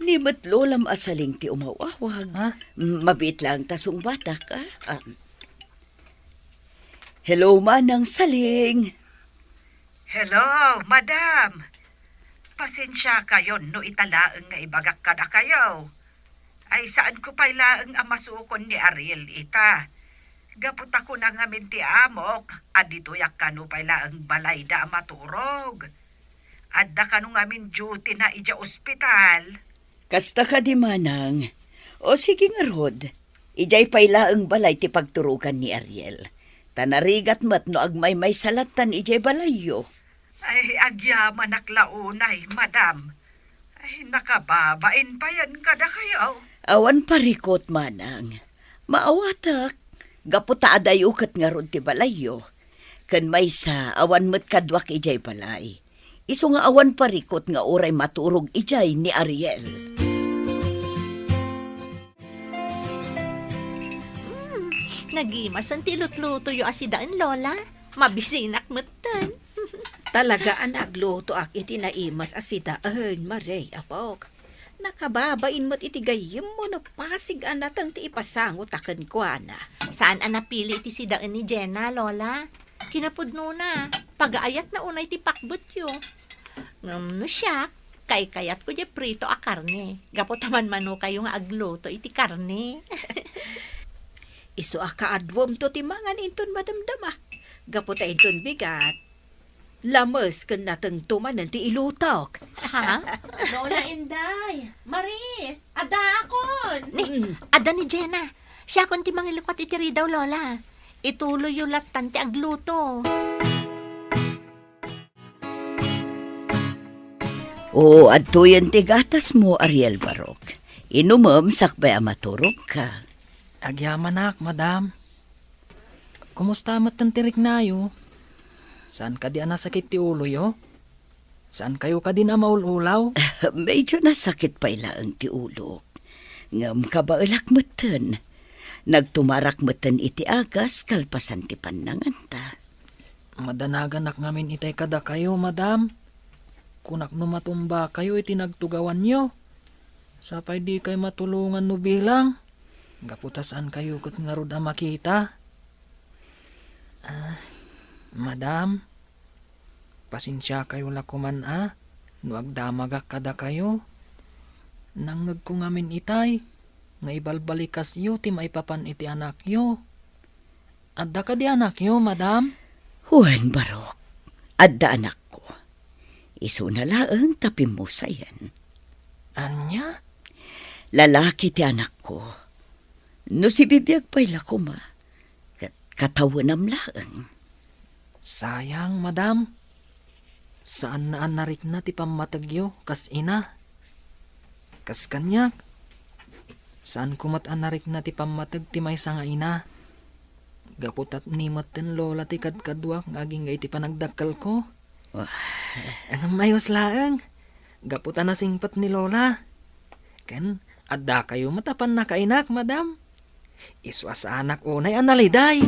ni met Lolam a Saling ti umawawag. Ha? M-, mabiit lang ta sungbatak, ah. Ah. Hello, Manang Saling. Hello, madam. Pasensiakayon no ita laeng nga ibagak kadakayo. Ay, saanko pay laeng a masukon ni Ariel ita. Gapu ta kuna ngamin ti amok a ditoyak kano pay laeng balayda a maturog. Adda kano ngamin duty na idiay ospital. Kasta kadi, manang. O sige ngarud, idiay pay laeng balay ti pagturogan ni Ariel. Ta narigat met no agmaymaysa lattan idiay balayyo. Ay, agyamanak la unay, madam. Ay, nakababain payen kadakayo. Awan parikut, manang. Maawatak, gapu ta adayo ket ngarud ti balayyo. Ken maysa, awan met kaduak idiay balay. Isu nga awan parikut nga uray maturog idiay ni Ariel. Hmm, nagimasen ti lutlutoyo a sidaen, Lola. Mabisinak metten. Talaga a naglutoak iti naimas a sidaen, Marie, apok. Nakababain met iti gayyemmo no pasig a nateng ti ipasangota kenkuana. Saan a napili iti sidaen ni Jenna, Lola? Kinapudnona, pagaayatna unay ti pakbetyo. Ngem no siak, kaykayatko diay prito a karne. Gapu ta manmanokayo nga agluto iti karne. Isu a kaaduamto ti mangan inton madamdama. Gapu ta inton bigat, lames ken natengto manen ti ilutok. Ha? Lola Inday, Marie, addaakon! Ni, mm, adda ni Jenna. Siakon ti mangilukat iti ridaw, Lola. Ituloyyo lattan ti agluto. Oo, adtoyen ti gatasmo, Ariel Barok. Inumem sakbay a maturogka. Agyamanak, madam. Kumusta metten ti riknayo? Saan kadi a nasakit ti uloyo? Saan kayo kadin a maul-ulaw? Medyo nasakit pay laeng ti ulok. Ngem kabaelak metten. Nagtumarak metten iti agas kalpasan ti pannanganta. Madanaganak ngamin itay kadakayo, madam. Kunak no matumbakayo iti nagtugawanyo. Sapay dikay matulongan no bilang. Gapu ta saan kayo ket ngarud a makita. Ah, madam, pasensiakayo la koman a no agdamagak kadakayo. Nangngegko ngamin itay nga ibalbalikasyo ti maipapan iti anakyo. Adda kadi anakyo, madam? Wen, Barok, adda anakko. Isuna laeng ta pimmusayen. Ania? Lalaki ti anakko. No sibibiag pay la koma, ket katawenam laeng. Sayang, madam. Saanna a narikna ti pammategyo kas ina. Kas kaniak, saanko met a narikna ti pammateg ti maysa nga ina. Gapu ta ni metten lola ti kadkaduak nga agingga iti panagdakkelko. Wah. Ngem mayos laeng. Gapu ta nasingpet ni lola. Ken, addakayo met a pannakainak, madam. Isu a saanak unay a naliday.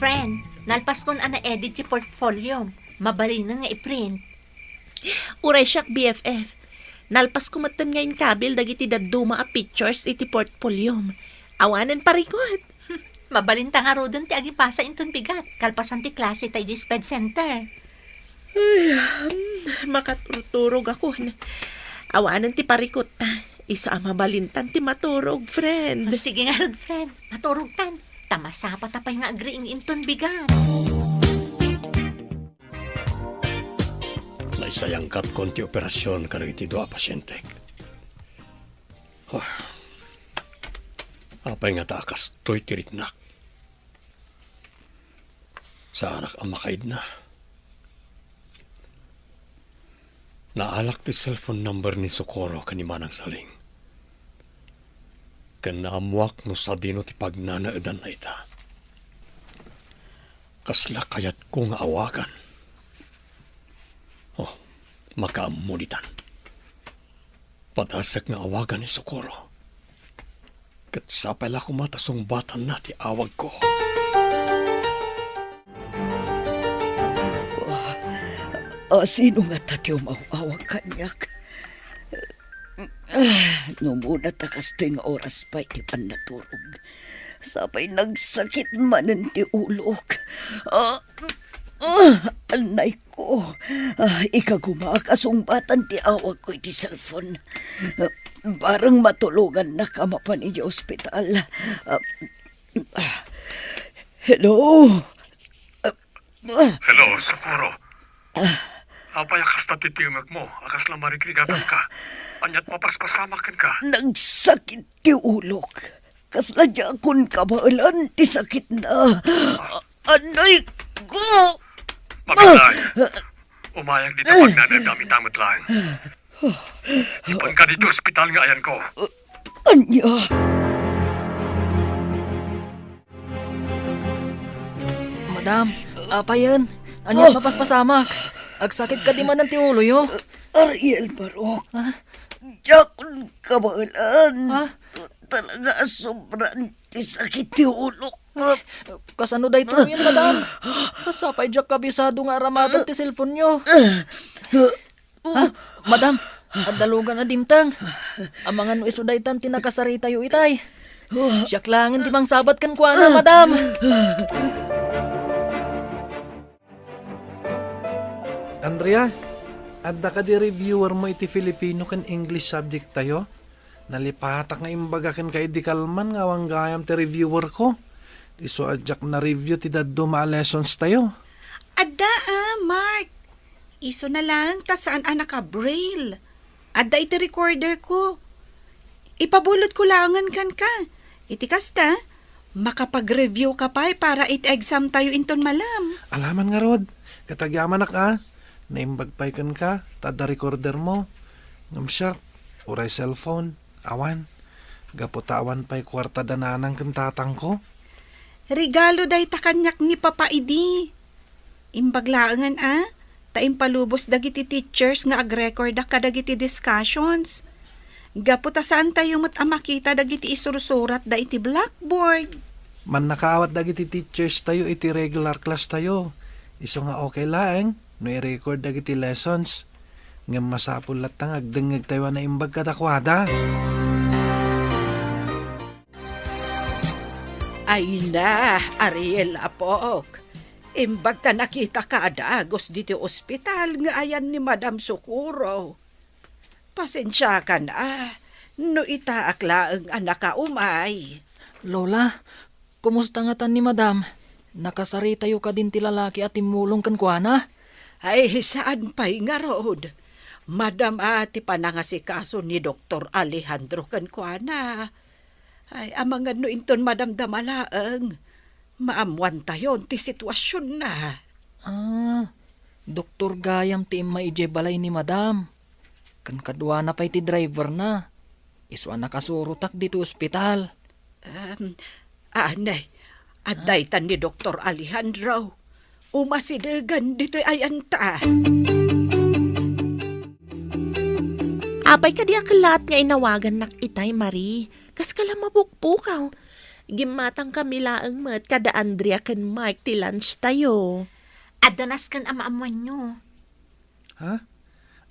Friend, nalpaskon a na-edit ti portfolio. Mabalinen nga i-print. Uray siak, B F F. Nalpasko metten nga inkabil dagiti dadduma a pictures iti portfoliom. Awanen parikut. Mabalin ta ngaruden ti agipasa inton bigat, kalpasan ti klase ta idiay sped center. Ay, hmm, makaturturog ako. Awanen ti parikut. Isu a mabalintan ti maturog, friend. Sige ngarud, friend. Maturogtan. Ta masapata pay nga agriing inton bigat. Naisayangkatkon ti operasion kadagiti dua a pasientek. Huh. Apay ngata a kastoy ti riknak? Saanak a makaidna. Naalak ti cellphone number ni Socorro ken ni Manang Saling. Ken naammoak no sadino ti pagnanaedanna ita. Kasla kayatko nga awagan. Oh, makaammo ditan. Padasek nga awagan ni Socorro. Ket sapay la koma ta sungbatanna ti awagko. Ah, sino ngata ti umaw-awag kaniak? Ah, no muna ta kastoy nga oras pay ti pannaturog. Sapay nagsakit manen ti ulok. Ah, ah, anay ko. Ah, ikagumaak a sungbatan ti awagko iti cellphone. Ah, barang matulongannak a mapan idiay ospital. Ah, ah, hello? Ah, ah. Hello, Socorro. Ah. Apay a kasta ti timekmo a kasla marigrigatanka? Ania't mapaspasamak kenka? Nagsakit ti ulok. Kasla diakon kabaelan ti sakitna. Ah. Anay ko! Mabilay. Umayag dita pagnanaedam ita met laeng. Ipanka ditoy ospital nga ayanko. Ania? Madam, apayen, ania mapaspasamak? Agsakit kadi manen ti uloyo? Ariel Barok. Ah? Diakon kabaelan. Ah? Talaga a sobran ti sakit ti ulok. Kasano daytoyen, madam? Sapay diak kabisado nga aramaten ti cellphone-yo. Ah, madam, adda lugan a dimteng. Amangan no isu daytan ti nakasaritayo itay. Siak laengen ti mangsabat kenkuana, madam. Andrea, adda kadi reviewer mo iti Filipino ken English subject tayo? Nalipatak nga imbaga kenka idi kalman nga awan gayam ti reviewer ko. Isu a diak na-review ti dadduma a lessons tayo. Adda, ah, Mark. Isuna laeng ta saan a naka-braille. Adda iti recorder ko. Ipabulod ko laengen kenka. Iti kasta, makapag-review ka pay para iti exam tayo inton malam. Alaman ngarud, ket agyamanak a, naimbag pay kenka, ta adda recorder mo. Ngem siak, uray cellphone, awan. Gapu ta awan pay kuarta da nanang ken tatangko. Regalo dayta kaniak ni Papa idi. Imbag laengen a, ta impalubos dagiti teachers nga agrekorda kadagiti discussions. Gapu ta saantayo met a makita dagiti isursuratda iti blackboard. Mannakaawat dagiti teachers tayo iti regular class tayo. Isu nga okay laeng no i-record dagiti lessons. Ngem masapul latta nga agdengngeg tayo a naimbag kadakuada. Ay na, Ariel, apok. Imbag ta nakitaka a dagus ditoy ospital nga ayan ni Madam Socorro. Pasensiakan a, no itaak laeng a nakaumay. Lola, kumusta ngatan ni Madam? Nakasaritayo kadin ti lalaki a timmulong kenkuana? Ay, saan pay ngarud. Madam a ti panangasikaso ni Doktor Alejandro kenkuana. Ay, amangan no inton madamdama laeng, maammoantayon ti situasionna. Ah, doktor gayam ti immay idiay balay ni Madam. Ken kaduana pay ti driverna. Isu a nakasurotak ditoy ospital. Em, anay, adda itan ni Doktor Alejandro. Umasidegan ditoy ayanta. Apay kadi a kellaat nga inawagannak itay, Marie? Kaskala mapukpukaw. Gimmatangkami laeng met kada Andrea ken Mark ti lunch tayo. Adda nasken a maammuanyo. Ha?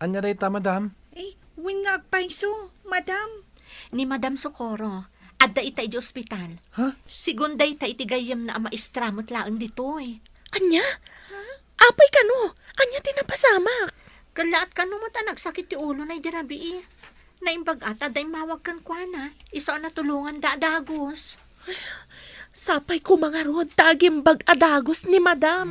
Ania dayta, madam? Eh, wen nga agpayso, madam. Ni Madam Socorro, adda ita idiay ospital. Ha? Sigun dayta iti gayyemna a maestra met laeng ditoy. Ania? Ha? Apay kano? Ania ti napasamak? Kellaat kano met a nagsakit ti ulona idi rabii. Naimbag ata da immawag kenkuana, isu a natulonganda a dagus. Sapay koma ngarud ta agimbag a dagus ni Madam.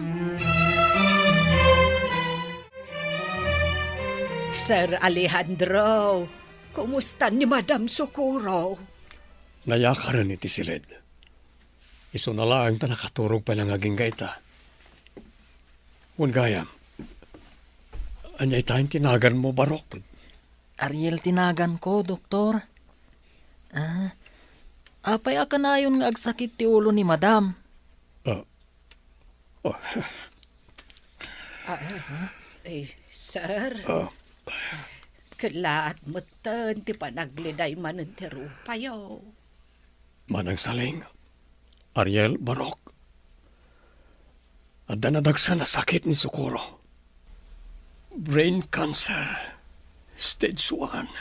Sir Alejandro, kumusta ni Madam Socorro? Nayakaren iti siled. Isuna laeng ta nakaturog pay la nga agingga ita. Wen gayam, ania ita ti naganmo, Barok? Ariel ti naganko, Doktor. Ah, apay a kanayon nga agsakit ti ulo ni Madam? Ah, oh. Ah, eh, sir. Ah. Kellaat metten ti panagledaymanen ti rupayo. Manang Saling, Ariel, Barok. Adda nadagsen a sakit ni Socorro. Brain cancer, stage one.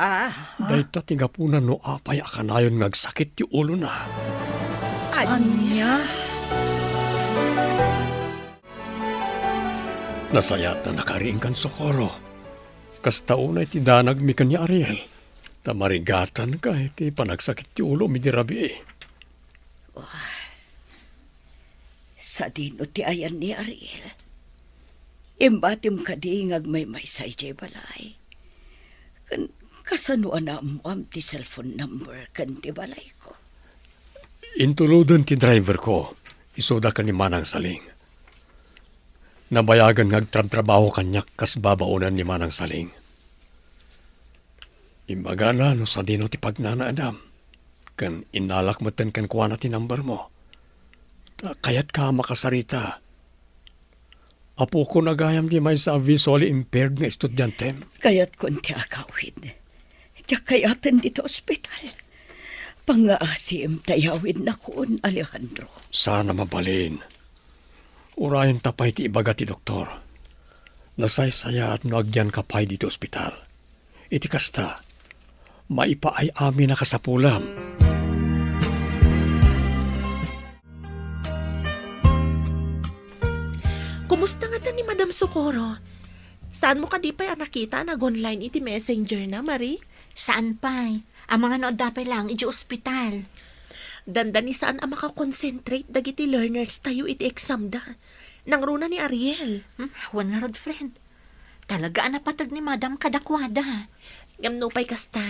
Ah? Dayta ti gapuna no apay a kanayon nga agsakit ti ulona. Ania? Nasayaat a nakariingkan, Socorro. Kasta unay ti danagmi ken ni Ariel. Ta marigatanka iti panagsakit ti ulomi idi rabii. Wah, sadino ti ayan ni Ariel? Imbatim kadi nga agmaymaysa idiay balay? Ken kasano a naammoam ti cellphone number ken ti balayko? Intuloden ti driverko, isuda ken ni Manang Saling. Nabayagen nga agtrabtrabaho kaniak kas babaonen ni Manang Saling. Imbagana no sadino ti pagnanaedam, ken innalak metten kenkuana ti numbermo. Ta kayatka a makasarita. Apokon a gayam ti maysa a visually impaired nga estudiantem. Kayatkon ti agawid. Diak kayaten ditoy ospital. Pangngaasiim ta iyawidnakon, Alejandro. Saan a mabalin. Urayenta pay ti ibaga ti doktor. Nasaysayaat no agyanka pay ditoy ospital. Iti kasta, maipaay-amin a kasapulam. Kumusta ngata ni Madam Socorro? Saanmo kadi pay a nakita a nag-online iti messenger na, Marie? Saan pay. Amangan no adda pay laeng idiay ospital. Dandani saan a makakonsentrate dagiti learners tayo iti exam da. Nangruna ni Ariel. Hmm, wen ngarud, friend. Talaga a napateg ni Madam kadakuada. Ngem nupay kasta,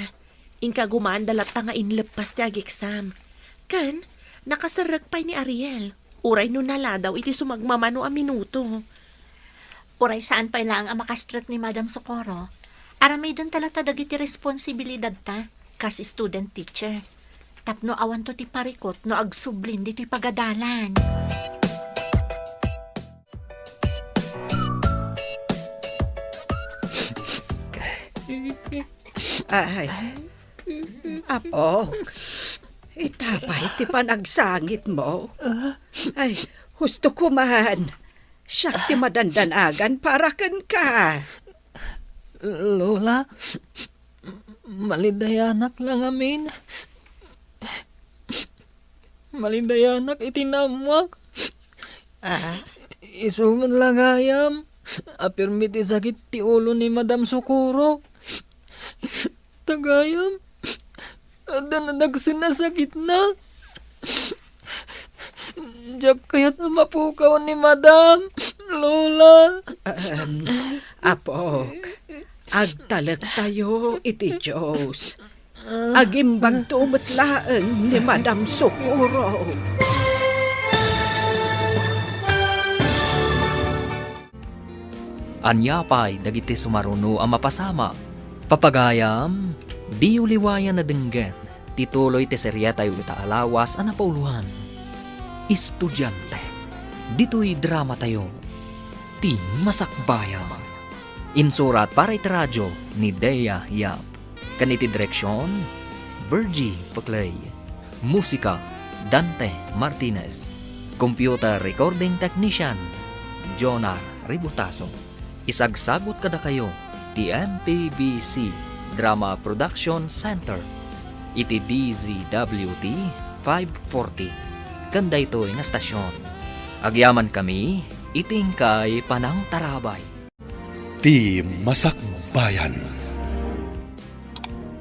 inkagumaanda latta nga inleppas ti ag-exam. Ken, nakaserrek pay ni Ariel. Uray no naladaw iti sumagmamano a minuto. Uray saan pay laeng a makastrek ni Madam Socorro, aramidenta latta dagiti responsibilidadta kas student teacher. Tapno awanto ti parikut no agsublin ditoy pagadalan. Ay, apok, ita pay ti panagsangitmo. Ay, husto ko man. Siak ti madandanagan para kenka. Lola, malidayanak la ngamin. Malidayanak iti naammoak. Ah? Isu met la gayam a pirmi ti sakit ti ulo ni Madam Socorro. Ta gayam, adda nadagsen a sakitna. Diak kayat a mapukaw ni Madam, Lola. Ahem. Apok, agtalektayo iti Dios. Agimbagto met laeng ni Madam Socorro. Ania pay dagiti sumaruno a mapasamak? Papagayam, diyo liwayan a denggen ti tuloy ti seriatayo ita a lawas a napauloan. Estudiante, ditoy dramatayo, Ti Masakbayan. Insurat para iti radio ni Dea Yap. Ken iti direksion, Virgie Peclay. Musika, Dante Martinez. Computer recording technician, Jonar Ributaso. Isagsagut kadakayo ti M P B C Drama Production Center iti D Z W T five forty ken daytoy nga stasyon. Agyamankami iti inkay panangtarabay. Ti Masakbayan.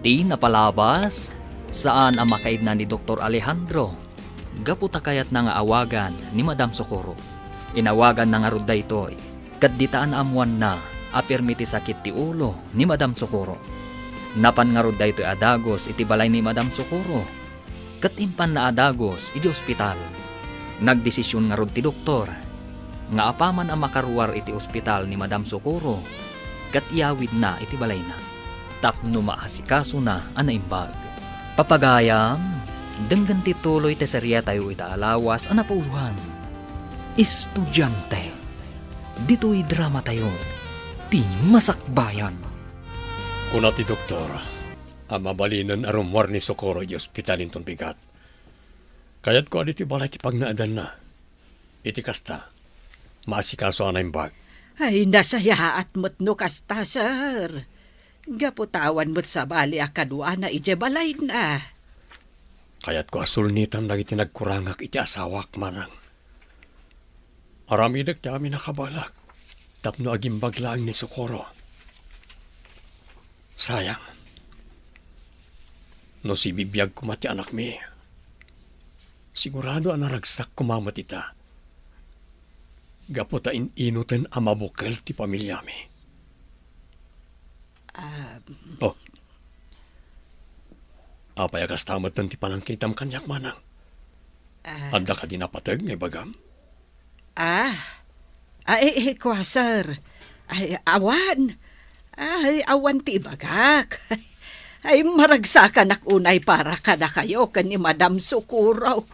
Ti napalabas, saan a makaidna ni Doktor Alejandro gapu ta kayatna nga awagan ni Madam Socorro. Inawaganna ngarud daytoy, ket dita naammoanna a pirmi ti sakit ti ulo ni Madam Socorro. Napan ngarud daytoy a dagus iti balay ni Madam Socorro, ket impanna a dagus iti ospital. Nagdesision ngarud ti doktor nga apaman a makaruar iti ospital ni Madam Socorro, ket iyawidna iti balayna tapno maasikasona a naimbag. Papagayam, denggen ti tuloy ti serietayo ita a lawas a napauloan, Estudiante. Ditoy dramatayo, Ti Masakbayan. Kuna ti doktor a mabalinen a rummuar ni Socorro iti ospital inton bigat. Kayatko a ditoy balay ti pagnaedanna. Iti kasta, maasikaso a naimbag. Ay, nasayaat met no kasta, sir. Gapu ta awan met sabali a kaduana idiay balayna. Kayatko a sulnitam dagiti nagkurangak iti asawak, manang. Aramidek ti amin a kabaelak tapno agimbag laeng ni Socorro. Sayang. No sibibiag koma ti anakmi, sigurado a naragsak koma met ita. Gapu ta in-inuten a mabukel ti pamiliami. Ah, Oh. Apay a kasta metten ti panangkitam kaniak, manang? Ah. Adda kadi napateg nga ibagam? Ah. Ay, ay, kua, sir. Ay, awan. Ay, awan ti ibagak. Ay, maragsakanak unay para kadakayo ken ni Madam Socorro.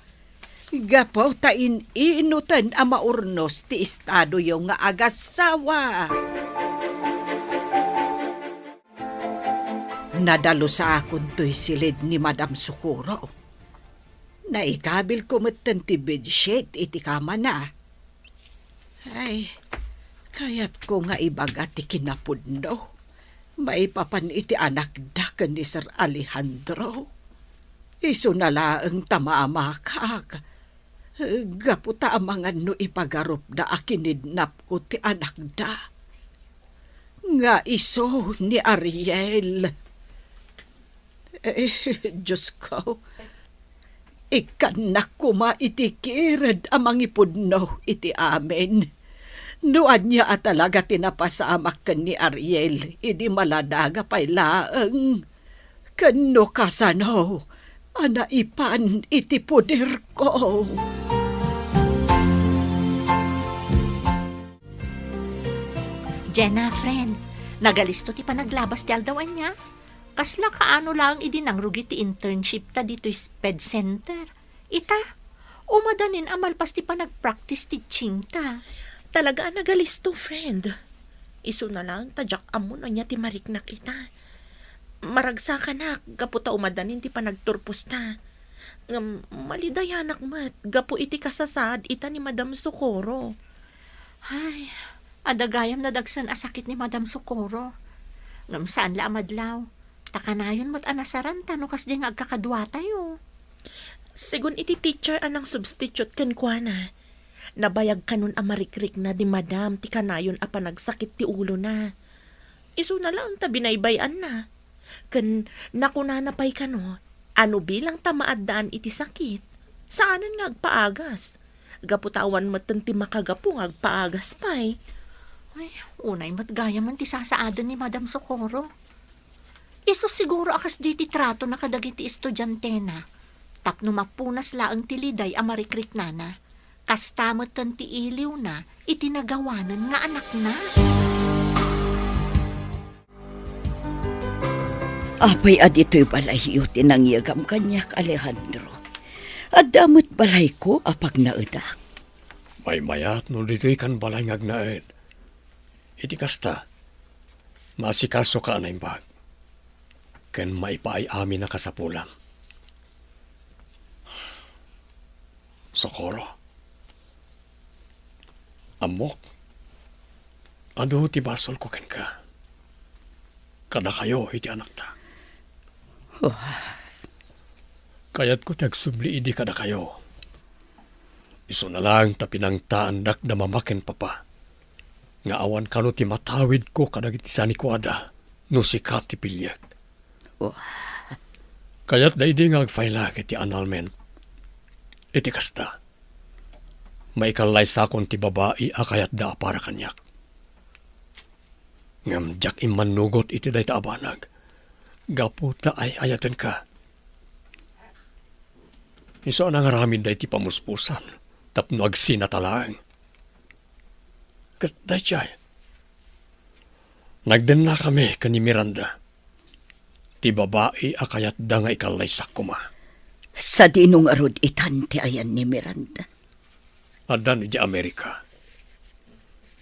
Gapu ta in-inuten a maurnos ti estadoyo nga agassawa. Nadalosakon toy silid ni Madam Socorro. Naikabilko metten ti bedsheet iti kamana. Ay, kayatko nga ibaga ti kinapudno maipapan iti anakda ken ni Sir Alejandro. Isuna laeng ta maamakak, gapu ta amangan no ipagarupda a kinidnapko ti anakda. Nga isu ni Ariel. Eh, Diosko, ikkannak koma iti kired a mangipudno iti amin. No ania a talaga ti napasamak ken ni Ariel idi maladaga pay laeng, ken no kasano a naipan iti puderko. Jenna, friend, nagalisto ti panaglabas ti aldaw ania? Kasla kaano laeng idi nangrugi ti internship ta ditoy SPED Center. Ita, umadanin a malpas ti panagpractice teaching ta. Talaga a nagalisto, friend. Isuna laeng ta diak ammo no ania ti mariknak ita. Maragsakanak gapu ta umadanin ti panagturpos ta. Ngem malidayanak met gapu iti kasasaad ita ni Madam Socorro. Ay, adda gayam nadagsen a sakit ni Madam Socorro. Ngem saan la a madlaw. Ta kanayon met a nasaranta no kasdi nga agkakaduatayo. Segun iti teacher a nangsubstitute kenkuana, nabayag kanon a marikrikna ni Madam ti kanayon a panagsakit ti ulona. Isuna laeng ta binaybay-anna. Ken nakunana pay kano a no bilang ta maaddaan iti sakit, saanen nga agpaagas. Gapu ta awan metten ti makagapu nga agpaagas pay. Ay, unay met gayamen ti sasaaden ni Madam Socorro. Isu siguro a kasdi ti tratona kadagiti estudiantena, tapno mapunas laeng ti liday a marikriknana. Kasta metten ti iliwna iti nagawanen nga anakna. Apay a ditoy balayyo ti nangyegam kaniak, Alejandro? Adda met balayko a pagnaedak. Maymayat no ditoy kan balay nga agnaed. Iti kasta, maasikasoka a naimbag, ken maipaay amin a kasapulam. Socorro, ammok, adu ti basolko kenka, kadakayo iti anakta. Kayatko ti agsubli idi kadakayo. Isuna laeng ta pinangtaandak da mama ken papa, nga awan kano ti matawidko kadagiti sanikuada no sika ti piliek. Kayatda idi nga agfaylak iti annulment. Iti kasta, maikallaysakon ti babai a kayatda a para kaniak. Ngem diak immannugot iti dayta a banag, gapu ta ay-ayatenka. Isu a nangaramid daytoy pamuspusan tapno agsinata laeng. Ket daydiay, nagdennakami ken ni Miranda, ti babai a kayatda nga ikallaysak koma. Sadino ngarud itan ti ayan ni Miranda? Addan idiay Amerika.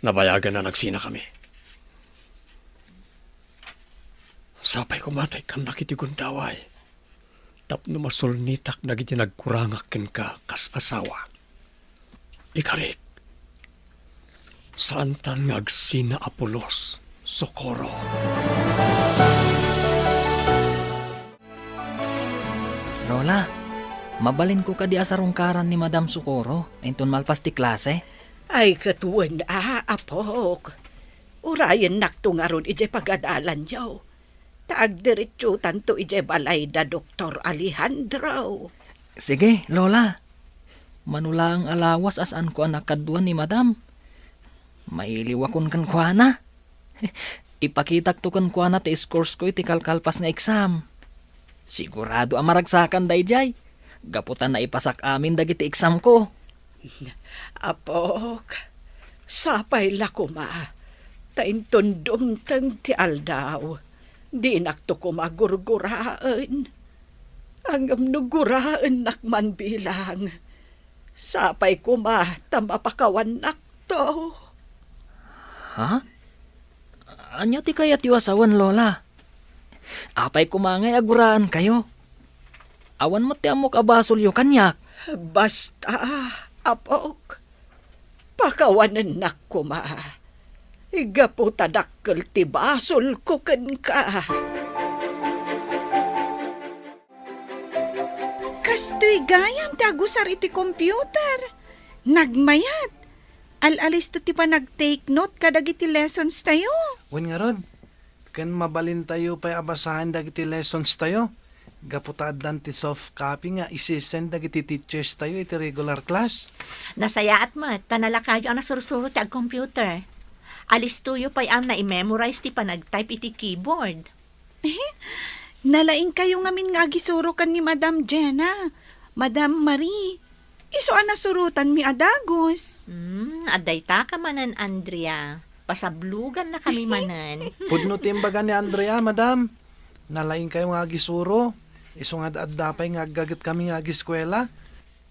Nabayagen a nagsinakami. Sapay koma ta ikkannak iti gundaway tapno masulnitak dagiti nagkurangak kenka kas asawa. Ikarik, saantan nga agsina a pulos, Socorro. Lola, mabalinko kadi a sarungkaran ni Madam Socorro inton malpas ti klase? Ay, ket wen a, apok. Urayennakto ngarud idiay pagadalanyo. Ta agdiretsotanto idiay balay da Doktor Alejandro. Sige, Lola. Mano laeng a lawas a saanko a nakadua ni Madam. Mailiwakon kenkuana. Ipakitakto kenkuana ti scores ko iti kalkalpas nga exam. Sigurado a maragsakan daydiay, gapu ta naipasak amin dagiti exam ko. Apok, sapay la koma, ta inton dumteng ti aldaw, dinakto koma gurguraen. Ngem no guraennak man bilang, sapay koma ta mapakawannakto. Ha? Ania ti kayatyo a sawen, Lola? Apay koma ngay a guraenkayo? Awan met ti ammok a basolyo kaniak. Basta, apok, pakawanennak koma. Gapu ta dakkel ti basolko kenka. Kastoy gayam ti agusar iti computer. Nagmayat. Al-alisto ti panag-take note kadagiti lessons tayo. Wen ngarud, ken mabalintayo pay a basaen dagiti lessons tayo. Gapu ta addan ti soft copy nga isi-send dagiti teachers tayo iti regular class. Nasayaat met, ta nalakayo a nasursuro ti ag-computer. Alistoyo pay a nai-memorize ti panag-type iti keyboard. Nalaingkayo ngamin nga agisuro ken ni Madam Jenna, Madam Marie. Isu a nasurotanmi a dagus. Hmm, adda ita ka manen, Andrea. Pasablogannakami manen. Pudno ti imbaga ni Andrea, Madam. Nalaingkayo nga agisuro. Isu nga adda pay nga aggagetkami nga agiskuela.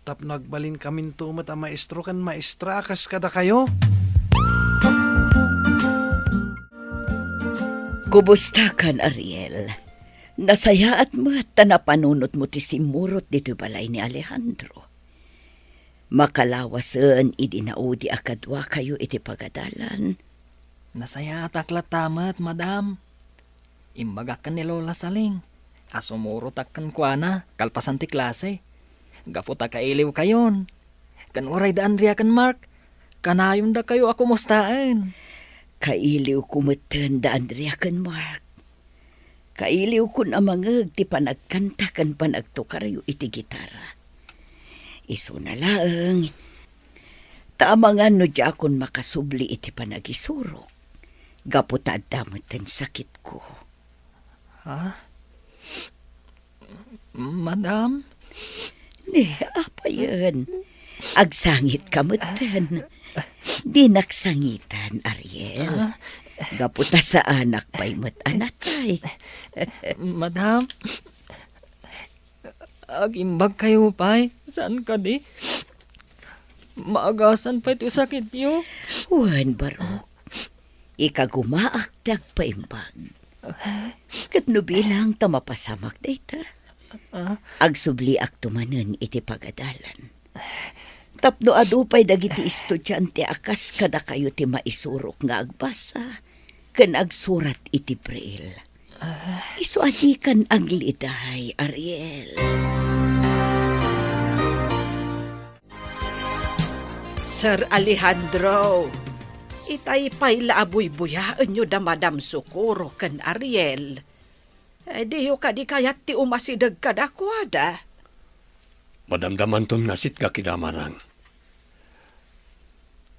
Tapno agbalinkaminto met a maestro ken maestra a kas kadakayo. Kubustakan, Ariel. Nasayaat met ta napanunotmo ti simmurot ditoy balay ni Alejandro. Makalawasen idi naudi a kaduakayo iti pagadalan. Nasayaatak latta met, Madam. Imbagak ken ni Lola Saling a sumurotak kenkuana kalpasan ti klase, gapu ta kailiwkayon. Ken uray da Andrea ken Mark, kanayondakayo a kumustaen. Kailiwko metten da Andrea ken Mark. Kailiwkon a mangngeg ti panagkanta ken panagtukaryo iti gitara. Isuna laeng, ta amangan no diakon makasubli iti panagisurok, gapu ta adda metten sakitko. Ha? Madam? Ni, apayen. Agsangitka metten. Dinak sangitan, Ariel. Ah? Gapu ta saanak pay met a natay. Madam, agimbagkayo pay, saan kadi? Maagasan pay ti sakityo. Wen, Barok. Ikagumaak ti agpaimbag. Ket no bilang ta mapasamak dayta, ah? Agsubliakto manen iti pagadalan. Tapno adu pay dagiti estudiante a kas kadakayo ti maisurok nga agbasa ken agsurat iti Braille. Ah. Isu a dikan agliday, Ariel. Sir Alejandro, itay pay la a buybuyaenyo da Madam Socorro ken Ariel. Eh, diyo kadi kayat ti umasideg kadakuada? Madamdamanton nga sitgak ida, manang.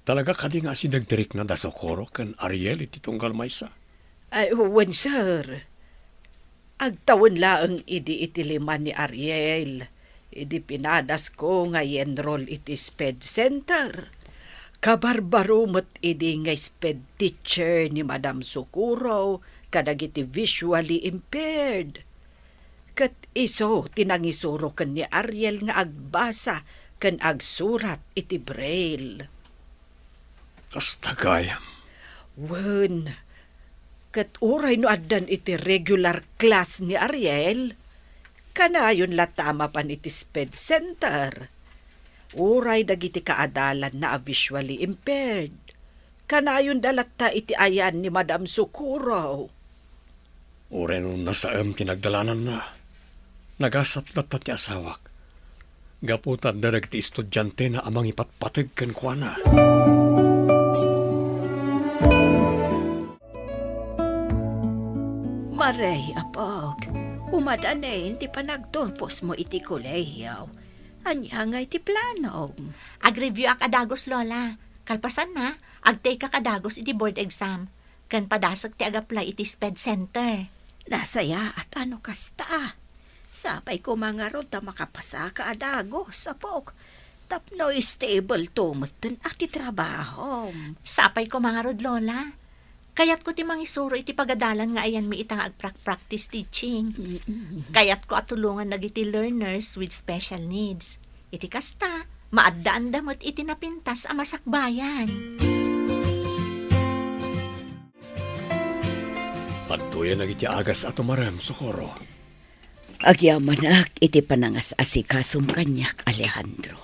Talaga kadi nga asideg ti rikna da Socorro ken Ariel iti tunggal maysa? Ay, wen, sir. Agtawen laeng idi iti lima ni Ariel, idi pinadasko nga i-enroll iti SPED Center. Kabarbaro met idi nga SPED teacher ni Madam Socorro kadagiti visually impaired. Ket isu ti nangisuro ken ni Ariel nga agbasa ken agsurat iti Braille. Kasta gayam. Wen, ket uray no addan iti regular class ni Ariel, kanayon latta a mapan iti SPED Center. Uray dagiti kaadalanna a visually impaired, kanayonda latta iti ayan ni Madam Socorro. Uray no nasaem ti nagdalananna, nagasat latta ti asawak. Gapu ta adda dagiti estudiantena a mangipatpateg kenkuana. Marey, apok, umadanen ti panagturposmo iti kolehiyo. Ania ngay ti planom? Ag-review-ak a dagus, Lola. Kalpasanna, ag-take-ak a dagus iti board exam. Ken padasek ti ag-apply iti SPED Center. Nasayaat a no kasta. Sapay koma ngarud ta makapasaka a dagus, apok. Tapno stable to metten a ti trabahom. Sapay koma ngarud, Lola. Kayatko ti mangisuro iti pagadalan nga ayanmi ita nga agprak-practice teaching. Mm-mm. Kayatko a tulongan dagiti learners with special needs. Iti kasta, maaddaanda met iti napintas a masakbayan. Adtoyen dagiti agas a tumarem, Socorro. Agyamanak iti panangas-asikasom kaniak, Alejandro.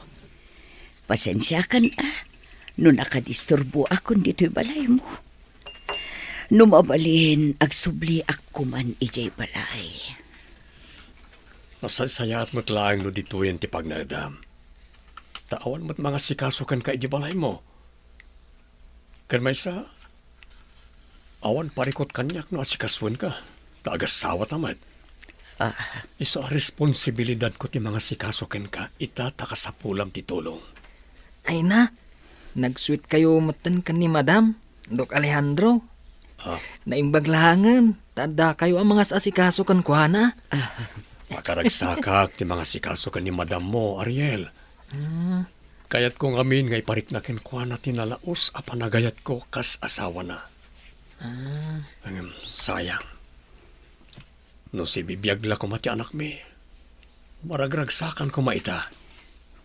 Pasensiakan a no nakadisturboakon ditoy balaymo. No mabalin, agsubliak koman idiay balay. Nasaysayaat met laeng no ditoyen ti pagnaedam. Ta awan met mangasikaso kenka idiay balaymo. Ken maysa, awan parikut kaniak no asikasoenka, ta agasawata met. Ah. Isu a responsibilidadko ti mangasikaso kenka ita ta kasapulam ti tulong. Ay na, nagsuitkayo metten ken ni Madam, Doc Alejandro. Ah. Naimbag laengen, ta addakayo a mangas-asikaso kenkuana. Ah. Pakaragsakak ti mangasikaso ken ni Madammo, Ariel. Hmm. Kayatko ngamin nga iparikna kenkuana ti nalaus a panagayatko kas asawana. Ah. Ngem, sayang. No sibibiag la koma ti anakmi, maragragsakan koma ita.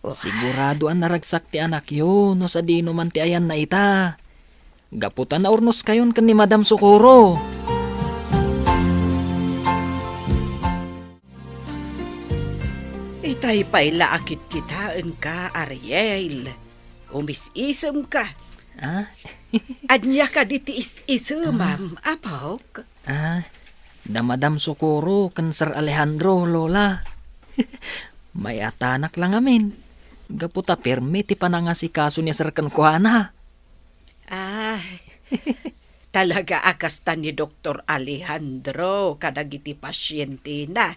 Oh. Sigurado a naragsak ti anakyo no sadino man ti ayanna ita. Gapu ta naurnoskayon ken ni Madam Socorro. Itay pay la a kitkitaenka, Ariel. Umis-isemka. Ah? Ania kadi ti is-isemam, apok? Ah, da Madam Socorro ken Sir Alejandro, Lola. Mayatanak la ngamin. Gapu ta permi ti panangasikaso ni Sir kenkuana. Ay, talaga a kasta ni Doktor Alejandro kadagiti pasientena.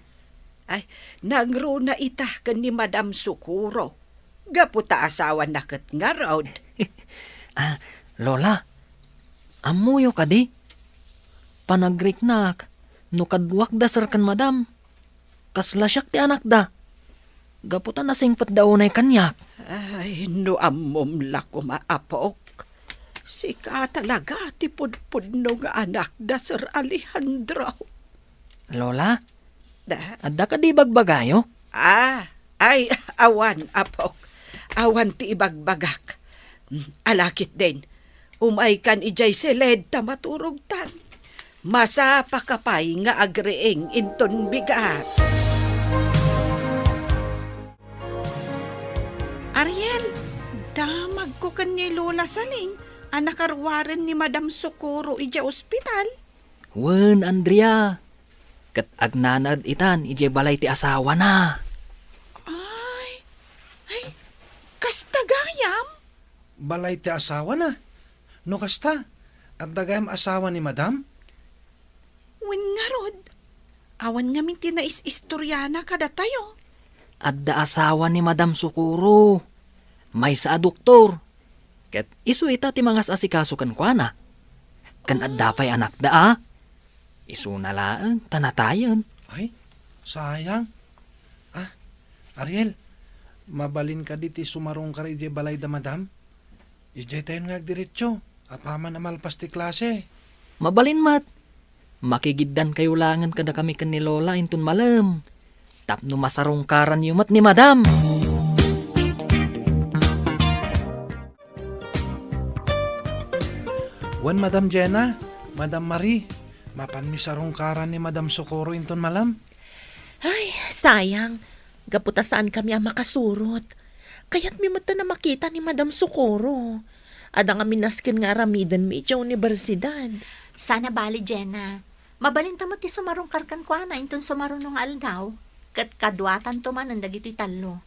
Ay, nangruna ita ken ni Madam Socorro. Gapu ta asawana ket ngarud. Ah, Lola, ammoyo kadi? Panagriknak, no kaduak da Sir ken Madam, kasla siak ti anakda. Gapu ta nasingpetda unay kaniak. Ay, no ammom la koma, apok. Sika talaga ti pudpudno nga anak da Sir Alejandro. Lola, da? Adda kadi bagbagayo? Ah, ay, awan, apok. Awan ti ibagbagak. Mm, ala ketdin. Umaykan idiay siled ta maturogtan. Masapaka pay nga agriing inton bigat. Ariel, damagko ken ni Lola Saling a nakaruaren ni Madam Socorro idiay ospital. Wen, Andrea. Ket agnanaed itan idiay balay ti asawana. Ay, ay, kasta gayam? Balay ti asawana? No kasta, adda gayam asawa ni Madam? Wen ngarud, Awan ngamin ti naisistoriana kadatayo. Adda asawa ni Madam Socorro. Maysa a doktor. Ket isu ita ti mangas-asikaso kenkuana. Ken adda pay anakda a. Isuna laeng ta natayen. Ay, sayang. Ah, Ariel, mabalin kadi ti sumarungkar idiay balay da Madam? Idiay tayon nga agdiretso, apaman a malpas ti klase. Mabalin met. Makigiddankayo laengen kadakami ken ni Lola inton malem. Tapno masarungkaranyo met ni Madam. Wen, Madam Jenna, Madam Marie, mapanmi sarungkaran ni Madam Socorro inton malem? Ay, sayang. Gapu ta saan kami a makasurot. Kayatmi met a makita ni Madam Socorro. Adda ngamin nasken nga aramidenmi idiay universidad. Saan a bali, Jenna. Mabalinta met ti sumarungkar kenkuana inton sumaruno nga aldaw, ket kaduatanto manen dagitoy tallo.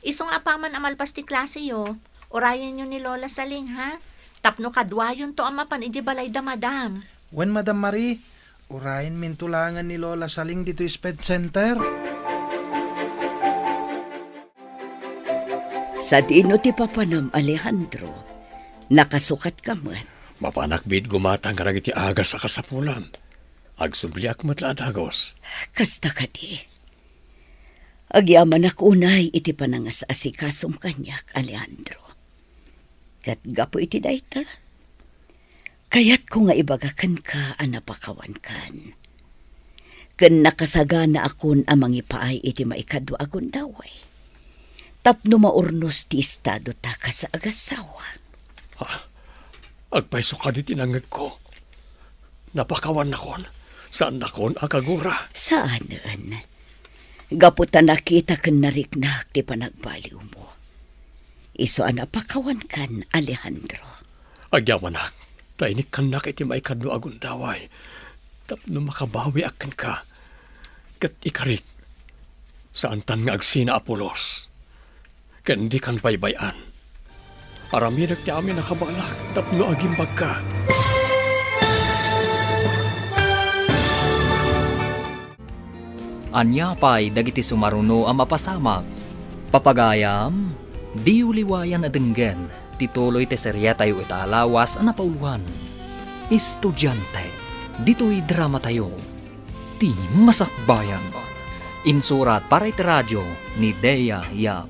Isu nga apaman a malpas ti klaseyo, urayenyo ni Lola Saling, ha? Tapno kaduayonto a mapan idiay balay da Madam. Wen, Madam Marie, urayenminto laengen ni Lola Saling ditoy Sped Center. Sadino ti papanam, Alejandro? Nakasukatka met? Mapanak biit gumatang kadagiti agas a kasapulam. Agsubliak met la a dagus. Kasta kadi. Agyamanak unay iti panangas-asikasom kaniak, Alejandro. Ket gapu iti dayta, kayatko nga ibaga kenka a napakawankan. Ken nakasaganaakon a mangipaay iti maikadua a gundaway tapno maurnos ti estadota kas agassawa. Ha? Agpayso kadi ti nangngegko? Napakawannakon, saannakon a kagura. Saanen. Gapu ta nakita ken nariknak ti panagbaliwmo. Isu a napakawankan, Alejandro. Agyamanak, ta inikkannak iti maikadua a gundaway tapno makabawiak kenka. Ket ikarik, saantan nga agsina a pulos. Ken dikan baybay-an. Aramidek ti amin a kabaelak tapno agimbagka. Ania pay dagiti sumaruno a mapasamak? Papagayam, diyo liwayan a denggen ti tuloy ti seriatayo ita a lawas a napauloan. Estudiante, ditoy dramatayo. Ti Masakbayan. Insurat para iti radio ni Dea Yap.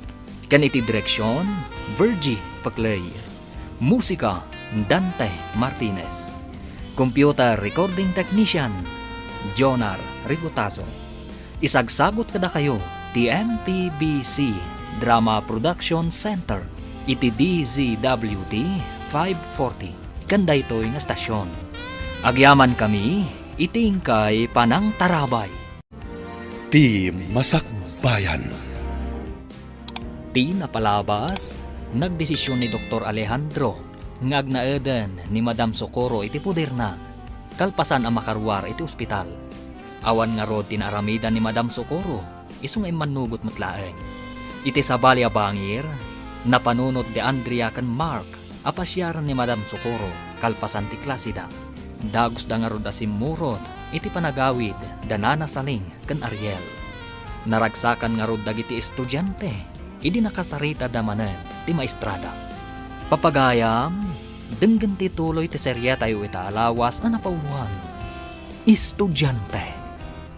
Ken iti direksion, Virgie Paclay. Musika, Dante Martinez. Computer recording technician, Jonar Rigotazo. Isagsagut kadakayo ti M P B C Drama Production Center iti D Z W T five forty. Ken daytoy nga estasion. Agyamankami iti inkay panangtarabay. Ti Masakbayan. Ti napalabas, nagdesisyon ni Doktor Alejandro nga agnaeden ni Madam Socorro iti poderna, kalpasan a makaruar iti ospital. Awan ngarud ti naaramidan ni Madam Socorro, isu nga immannugot met laeng. Iti sabali a bangir, napanunot ni Andrea ken Mark a pasiaran ni Madam Socorro kalpasan ti klaseda. Dagusda ngarud a simmurot iti panagawid da Nana Saling ken Ariel. Naragsakan ngarud dagiti estudiante idi nakasaritada manen ti maestrada. Papagayam, denggen ti tuloy ti serietayo ita a lawas a napauloan. Estudiante,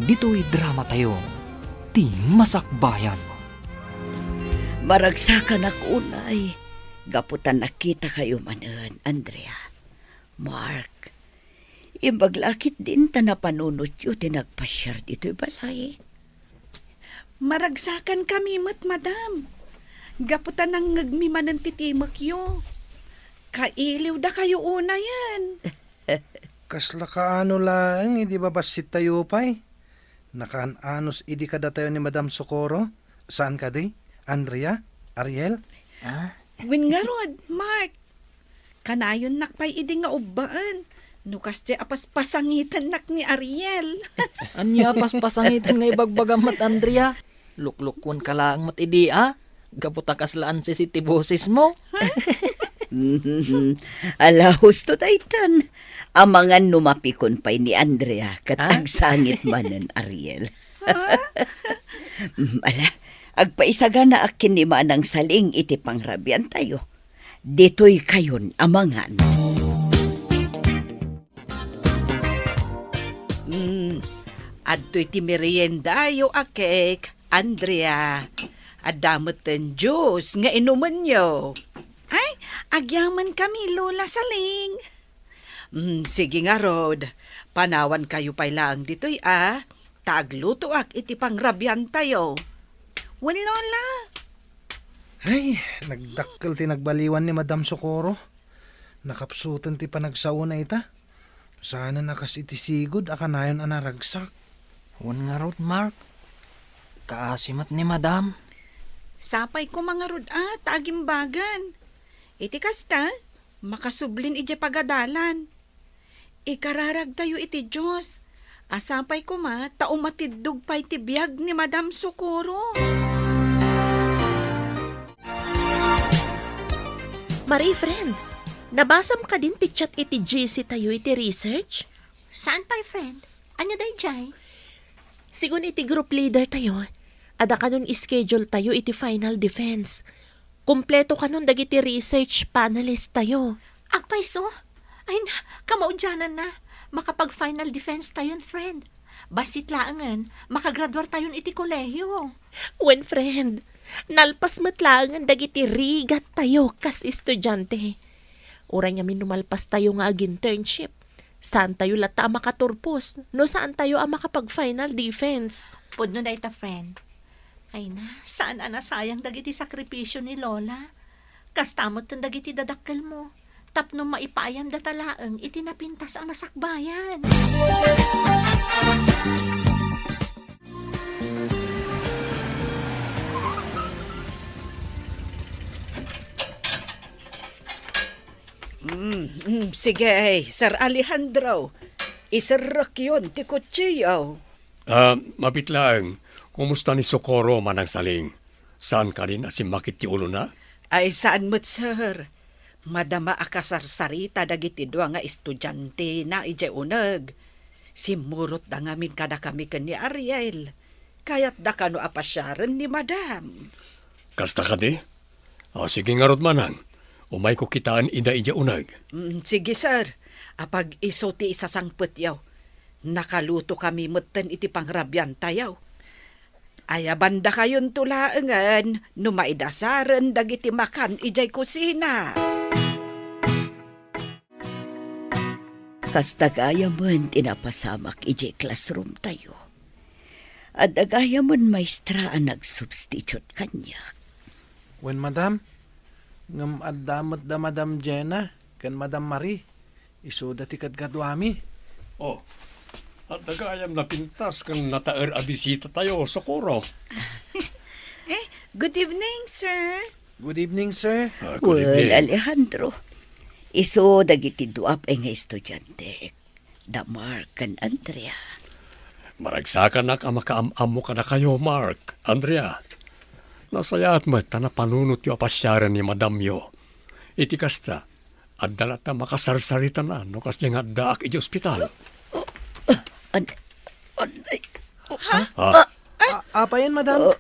ditoy dramatayo, Ti Masakbayan. Maragsakanak unay gapu ta nakitakayo manen, Andrea. Mark, imbag la a ketdin ta napanunotyo ti nagpasiar ditoy balay. Maragsakankami met, madam. Gapu ta nangngegmi manen ti timekyo. Kailiwdakayo unayen. Kasla kaano laeng idi babassit tayo pay? Nakaan-anos idi kadatayo ni Madam Socorro? Saan kadi? Andrea? Ariel? Ah? Wen ngarud, Mark. Kanayonnak pay idi nga ubbaen no kasdiay a paspasangitennak ni Ariel. Ania a paspasangiten nga ibagbagam met, Andrea? Luklukkuenka laeng met idi a, gapu ta kasla ansisi ti bosesmo. Mhm. Ala, husto daytan. Amangan no mapikon pay ni Andrea ket Ah? agsangit manen, Ariel. Mm, ala, agpaisaganaak ken ni Manang Saling iti pangrabiantayo. Ditoy kayon amangan. Mm, adtoy ti meriendayo a cake, Andrea. Adda metten juice nga inumenyo. Ay, agyamankami, Lola Saling. Mm, sige ngarud, panawankayo pay laeng ditoy a, ta aglutoak iti pangrabiantayo. Wen, Lola. Ay, nagdakkel ti nagbaliwan ni Madam Socorro. Nakapsuten ti panagsaona ita. Saanen a kas iti sigud a kanayon a naragsak. Wen ngarud, Mark. Kaasi met ni Madam. Sapay koma ngarud a ta agimbagan. Iti kasta, makasublin idiay pagadalan. Ikararagtayo iti Dios. A sapay koma ta umatiddog pay ti biag ni Madam Socorro. Marie, friend, nabasam kadin ti chat iti G C tayo iti research? Saan pay, friend? Ania daydiay? Sigun iti group leader tayo, adda kanon schedule tayo iti final defense. Kompleto kanon dagiti research panelist tayo. Agpayso? Ay na, kamaudiananna. Makapag-final defense tayon, friend. Bassit laengen, makagraduar tayon iti kolehiyo. Wen, friend, nalpas met laengen dagiti rigat tayo kas estudiante. Uray ngamin no malpas tayo nga ag-internship, saan tayo latta a makaturpos no saan tayo a makapag-final defense. Pudno dayta, friend. Ay na, saan a nasayang dagiti sakripisio ni Lola. Kasta met dagiti dadakkelmo. Tapno maipaayandata laeng iti napintas a masakbayan. Mm, mm, sige, Sir Alejandro. Iserrekyon ti kutsiyo. Ah, mabiit laeng, kumusta ni Socorro, Manang Saling? Saan kadin a simmakit ti ulona? Ay, saan met, sir. Madama a kasarsarita dagiti dua nga estudiantena idiay uneg. Simmurotda ngamin kadakami ken ni Ariel. Kayatda kano a pasiaren ni Madam. Kasta kadi? O, sige ngarud, Manang. Umayko kitaen ida idiay uneg. Mm, sige, sir. Apag isu ti isasangpetyo. Nakalutokami metten iti pangrabiantayo. Ayabandakayonto laengen no maidasaren dagiti makan idiay kusina. Kasta gayamen ti napasamak idiay classroom tayo. Adda gayamen maestra a nagsubstitute kaniak. Wen, madam, ngem adda met da Madam Jenna ken Madam Marie. Isuda ti kadkaduami. Oh, adda gayam napintas ken nataer a bisita tayo, Socorro. Eh, good evening, sir. Good evening, sir. Ah, good Wen, evening. Alejandro. Isu dagiti dua pay nga estudiante, da Mark ken Andrea. Maragsakanak a makaam-ammo kadakayo, Mark, Andrea. Nasayaat met ta napanunotyo a pasiaren ni madamyo. Iti kasta, adda latta makasarsaritana no kasdiay nga addaak iti ospital. An-, an-, ay, Ha? Ah, A-, apayen, madam?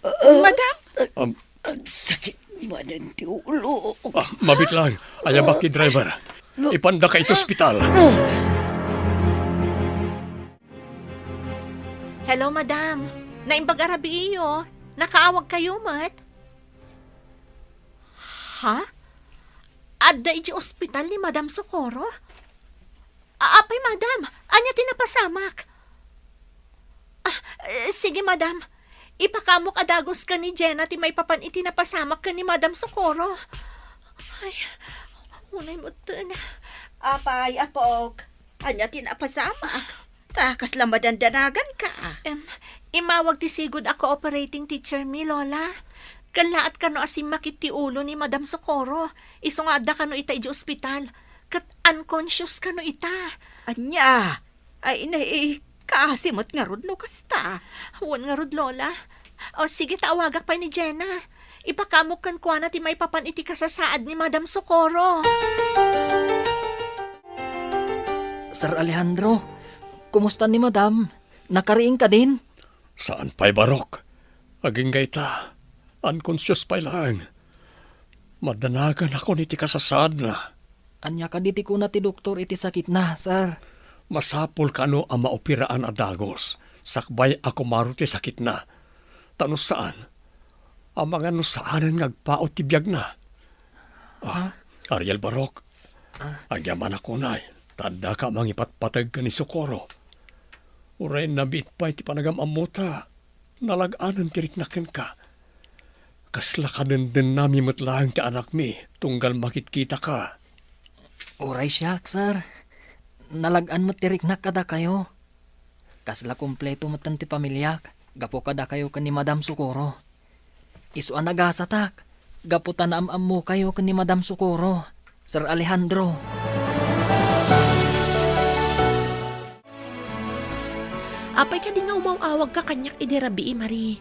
Madam? Um, Agsakit manen ti ulo. Ah, mabiit lang. Ayabak ti driver. Ipandaka iti ospital. Hello, madam. Naimbag a rabiiyo. Nakaawagkayo met. Ha? Adda iti ospital ni Madam Socorro? A-, apay, madam? Ania ti napasamak? Ah, eh, sige, madam. Ipakaamok a dagus ken ni Jenna ti maipapan iti napasamak ken ni Madam Socorro. Ay, unay metten. Apay, apok? Ania ti napasamak? Ta kasla madandanaganka. Em, immawag ti sigud a cooperating teacher mi, Lola. Kellaat kano a simmakit ti ulo ni Madam Socorro. Isu nga adda kano ita idiay ospital. Ket unconscious kano ita. Ania? Ay, nay, kaasi met ngarud no kasta. Wen ngarud, Lola. O, sige, ta awagak pay ni Jenna. Ipakamok kenkuana ti maipapan iti kasasaad ni Madam Socorro. Sir Alejandro, kumusta ni Madam? Nakariing kadin? Saan pay, Barok. Agingga ita, unconscious pay laeng. Madanaganakon iti kasasaadna. Ania kadi ti kuna ti doktor iti sakitna, sir? Masapul kano a maoperaan a dagus, sakbay a kumaro ti sakitna. Ta no saan, amangan no saanen nga agpaut ti biagna. Ah, Ha? Ariel Barok, Ah. agyamanak unay, ta addaka a mangipatpateg ken ni Socorro. Uray nabiit pay ti panagam-ammota, nalag-anen ti riknak kenka. Kasla kadendennami met laeng ti anakmi, tunggal makitkitaka. Uray siak, sir. Nalag-an met ti riknak kadakayo. Kasla kompleto metten ti pamiliak, gapu kadakayo ken ni Madam Socorro. Isu a nagasatak, gapu ta naam-ammokayo ken ni Madam Socorro, Sir Alejandro. Apay kadi nga umaw-awagka kaniak idi rabii, Marie?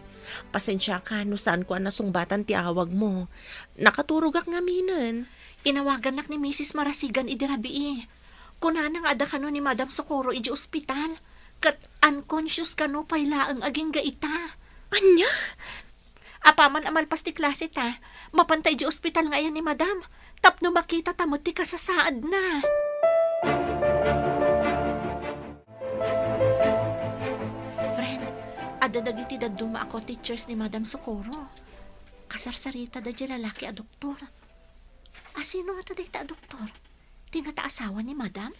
Pasensiaka no saanko a nasungbatan ti awagmo. Nakaturogak ngaminen. Inawagannak ni Misis Marasigan idi rabii. Kunana nga adda kano ni Madam Socorro idiay ospital, ket unconscious kano pay laeng agingga ita. Ania? Apaman a malpas ti klase ta, mapanta idiay ospital nga ayan ni Madam, tapno makitata met ti kasasaadna. Friend, adda dagiti dadduma a co-teachers ni Madam Socorro. Kasarsaritada diay lalaki a doktor. A, sino ngata dayta a doktor? Ti ngata asawa ni Madam?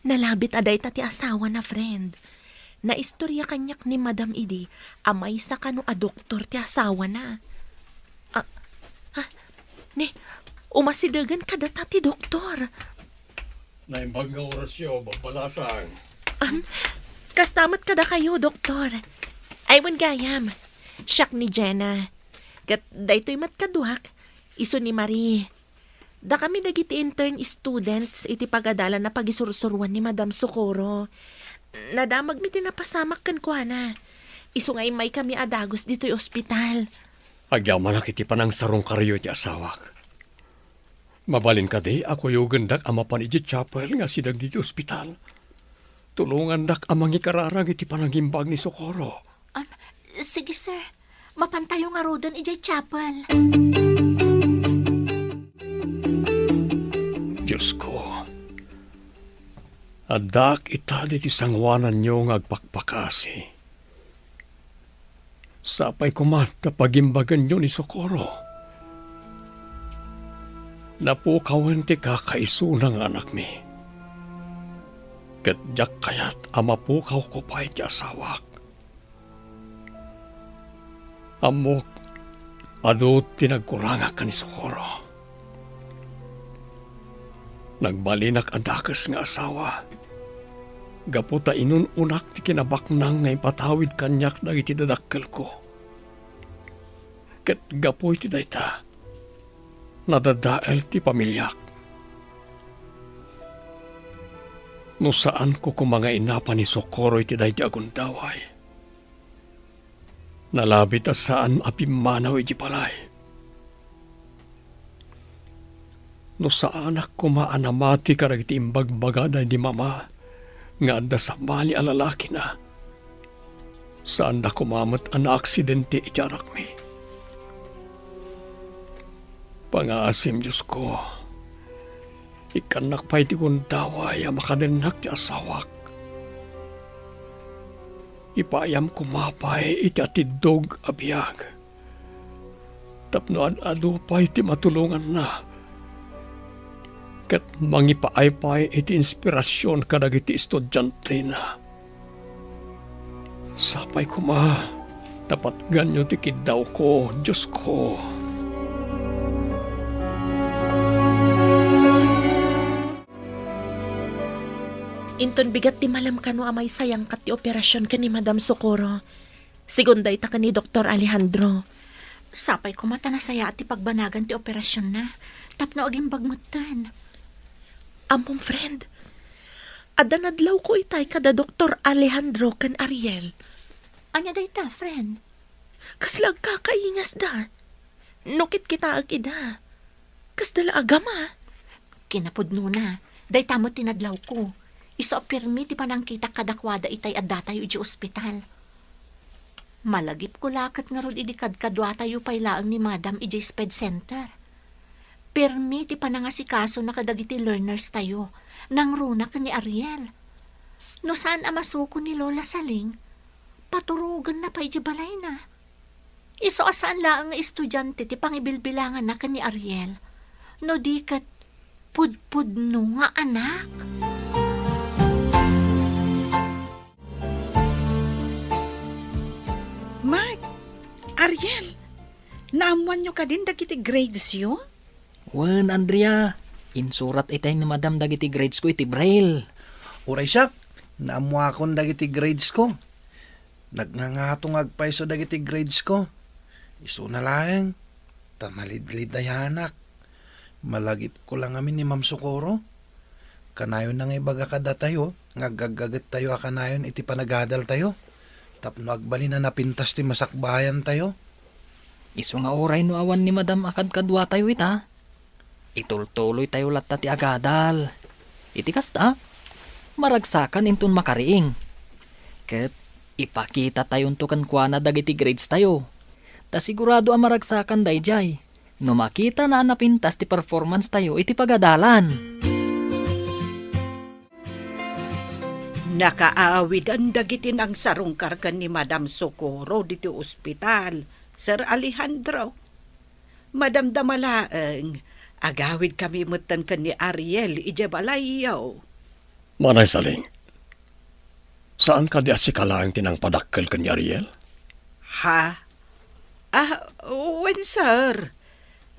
Nalabit a dayta ti asawana, friend. Naistorya kaniak ni Madam idi a maysa kano a doktor ti asawana. Ah, ah, ni, umasidegen kadata ti doktor. Naimbag nga orasyo, babbalasang. Am, kasta met kadakayo, doktor. Ay, wen gayam. Siak ni Jenna. Ket daytoy met kaduak, isu ni Marie. Dakami dagiti intern students iti pagadalan a pagisursuroan ni Madam Socorro. Nadamagmi ti napasamak kenkuana. Isu nga immaykami a dagus ditoy ospital. Agyamanak iti panangsarungkaryo iti asawak. Mabalin kadi a kuyogendak a mapan idiay chapel nga asideg ditoy ospital? Tulongandak a mangikararag iti panangimbag ni Socorro. Am, sige, sir. Mapantayo ngaruden idiay chapel. Diosko, addaak ita ditoy sangoananyo nga agpakpakasi. Sapay koma ta pagimbagenyo ni Socorro. Napukawen ti kakaisuna nga anakmi. Ket diak kayat a mapukawko pay ti asawak. Ammok, adu ti nagkurangak ken ni Socorro. Nagbalinak a dakes nga asawa, gapu ta inun-unak ti kinabaknang nga impatawid kaniak dagiti dadakkelko. Ket gapu iti dayta, nadadael ti pamiliak. No saanko koma nga inapa ni Socorro iti daydi a gundaway, nalabit a saan a pimmanaw iti balay. No saanak koma a namati kadagiti imbagbaga daydi mama nga adda sabali a lalakina, saanda koma met a naaksidente iti anakmi. Pangaasim, Diosko, ikkannak pay ti gundaway a makadennak ti asawak. Ipaayam koma pay iti atiddog a biag tapno ad-adu pay ti matulonganna ket mangipaay pay iti inspirasion kadagiti estudiantena. Sapay koma ta patganyo ti kiddawko, Diosko. Inton bigat ti malem kano a maysa yangkat ti operasion ken ni Madam Socorro, segun dayta ken ni Doktor Alejandro. Sapay koma ta nasayaat ti pagbanagan ti operasionna tapno agimbag metten. Ammom, friend, adda nadlawko itay kada Doktor Alejandro ken Ariel. Ania dayta, friend? Kasla agkakaingasda. No kitkitaek ida, kasda la a gama. Kinapudnona, dayta met ti nadlawko. Isu a pirmi ti panangkitak kadakuada itay addatayo idiay ospital. Malagipko la ket ngarud idi kadkaduatayo pay laeng ni Madam idiay sped center. Pirmi ti panangasikasona kadagiti learners tayo, nangruna ken ni Ariel. No saan a masuko ni Lola Saling, paturogenna pay idiay balayna. Isu a saan laeng nga estudiante ti pangibilbilanganna ken ni Ariel, no di ket pudpudno nga anak. Mark, Ariel, naammoanyo kadin dagiti gradesyo? Wen, Andrea, insurat itay ni Madam dagiti gradesko iti Braille. Uray siak, naammoakon dagiti gradesko. Nagngangato nga agpayso dagiti gradesko. Isuna laeng, ta malidlidayanak. Malagipko la ngamin ni Ma'am Socorro. Kanayonna nga ibaga kadatayo nga agaggagettayo a kanayon iti panagadaltayo tapno agbalin a napintas ti masakbayantayo. Isu nga uray no awan ni Madam a kadkaduatayo ita, itultuloytayo latta ti agadal. Iti kasta, maragsakan inton makariing. Ket ipakitatayonto kenkuana dagiti gradestayo. Ta sigurado a maragsakan daydiay no makitana a napintas ti performance tayo iti pagadalan. Nakaawiden dagiti nangsarungkar ken ni Madam Socorro diti ospital, Sir Alejandro. Madamdama laeng, agawidkami metten ken ni Ariel idiay balayyo. Manay Saling, saan kadi a sika laeng ti nangpadakkel ken ni Ariel? Ha? Ah, wen, sir.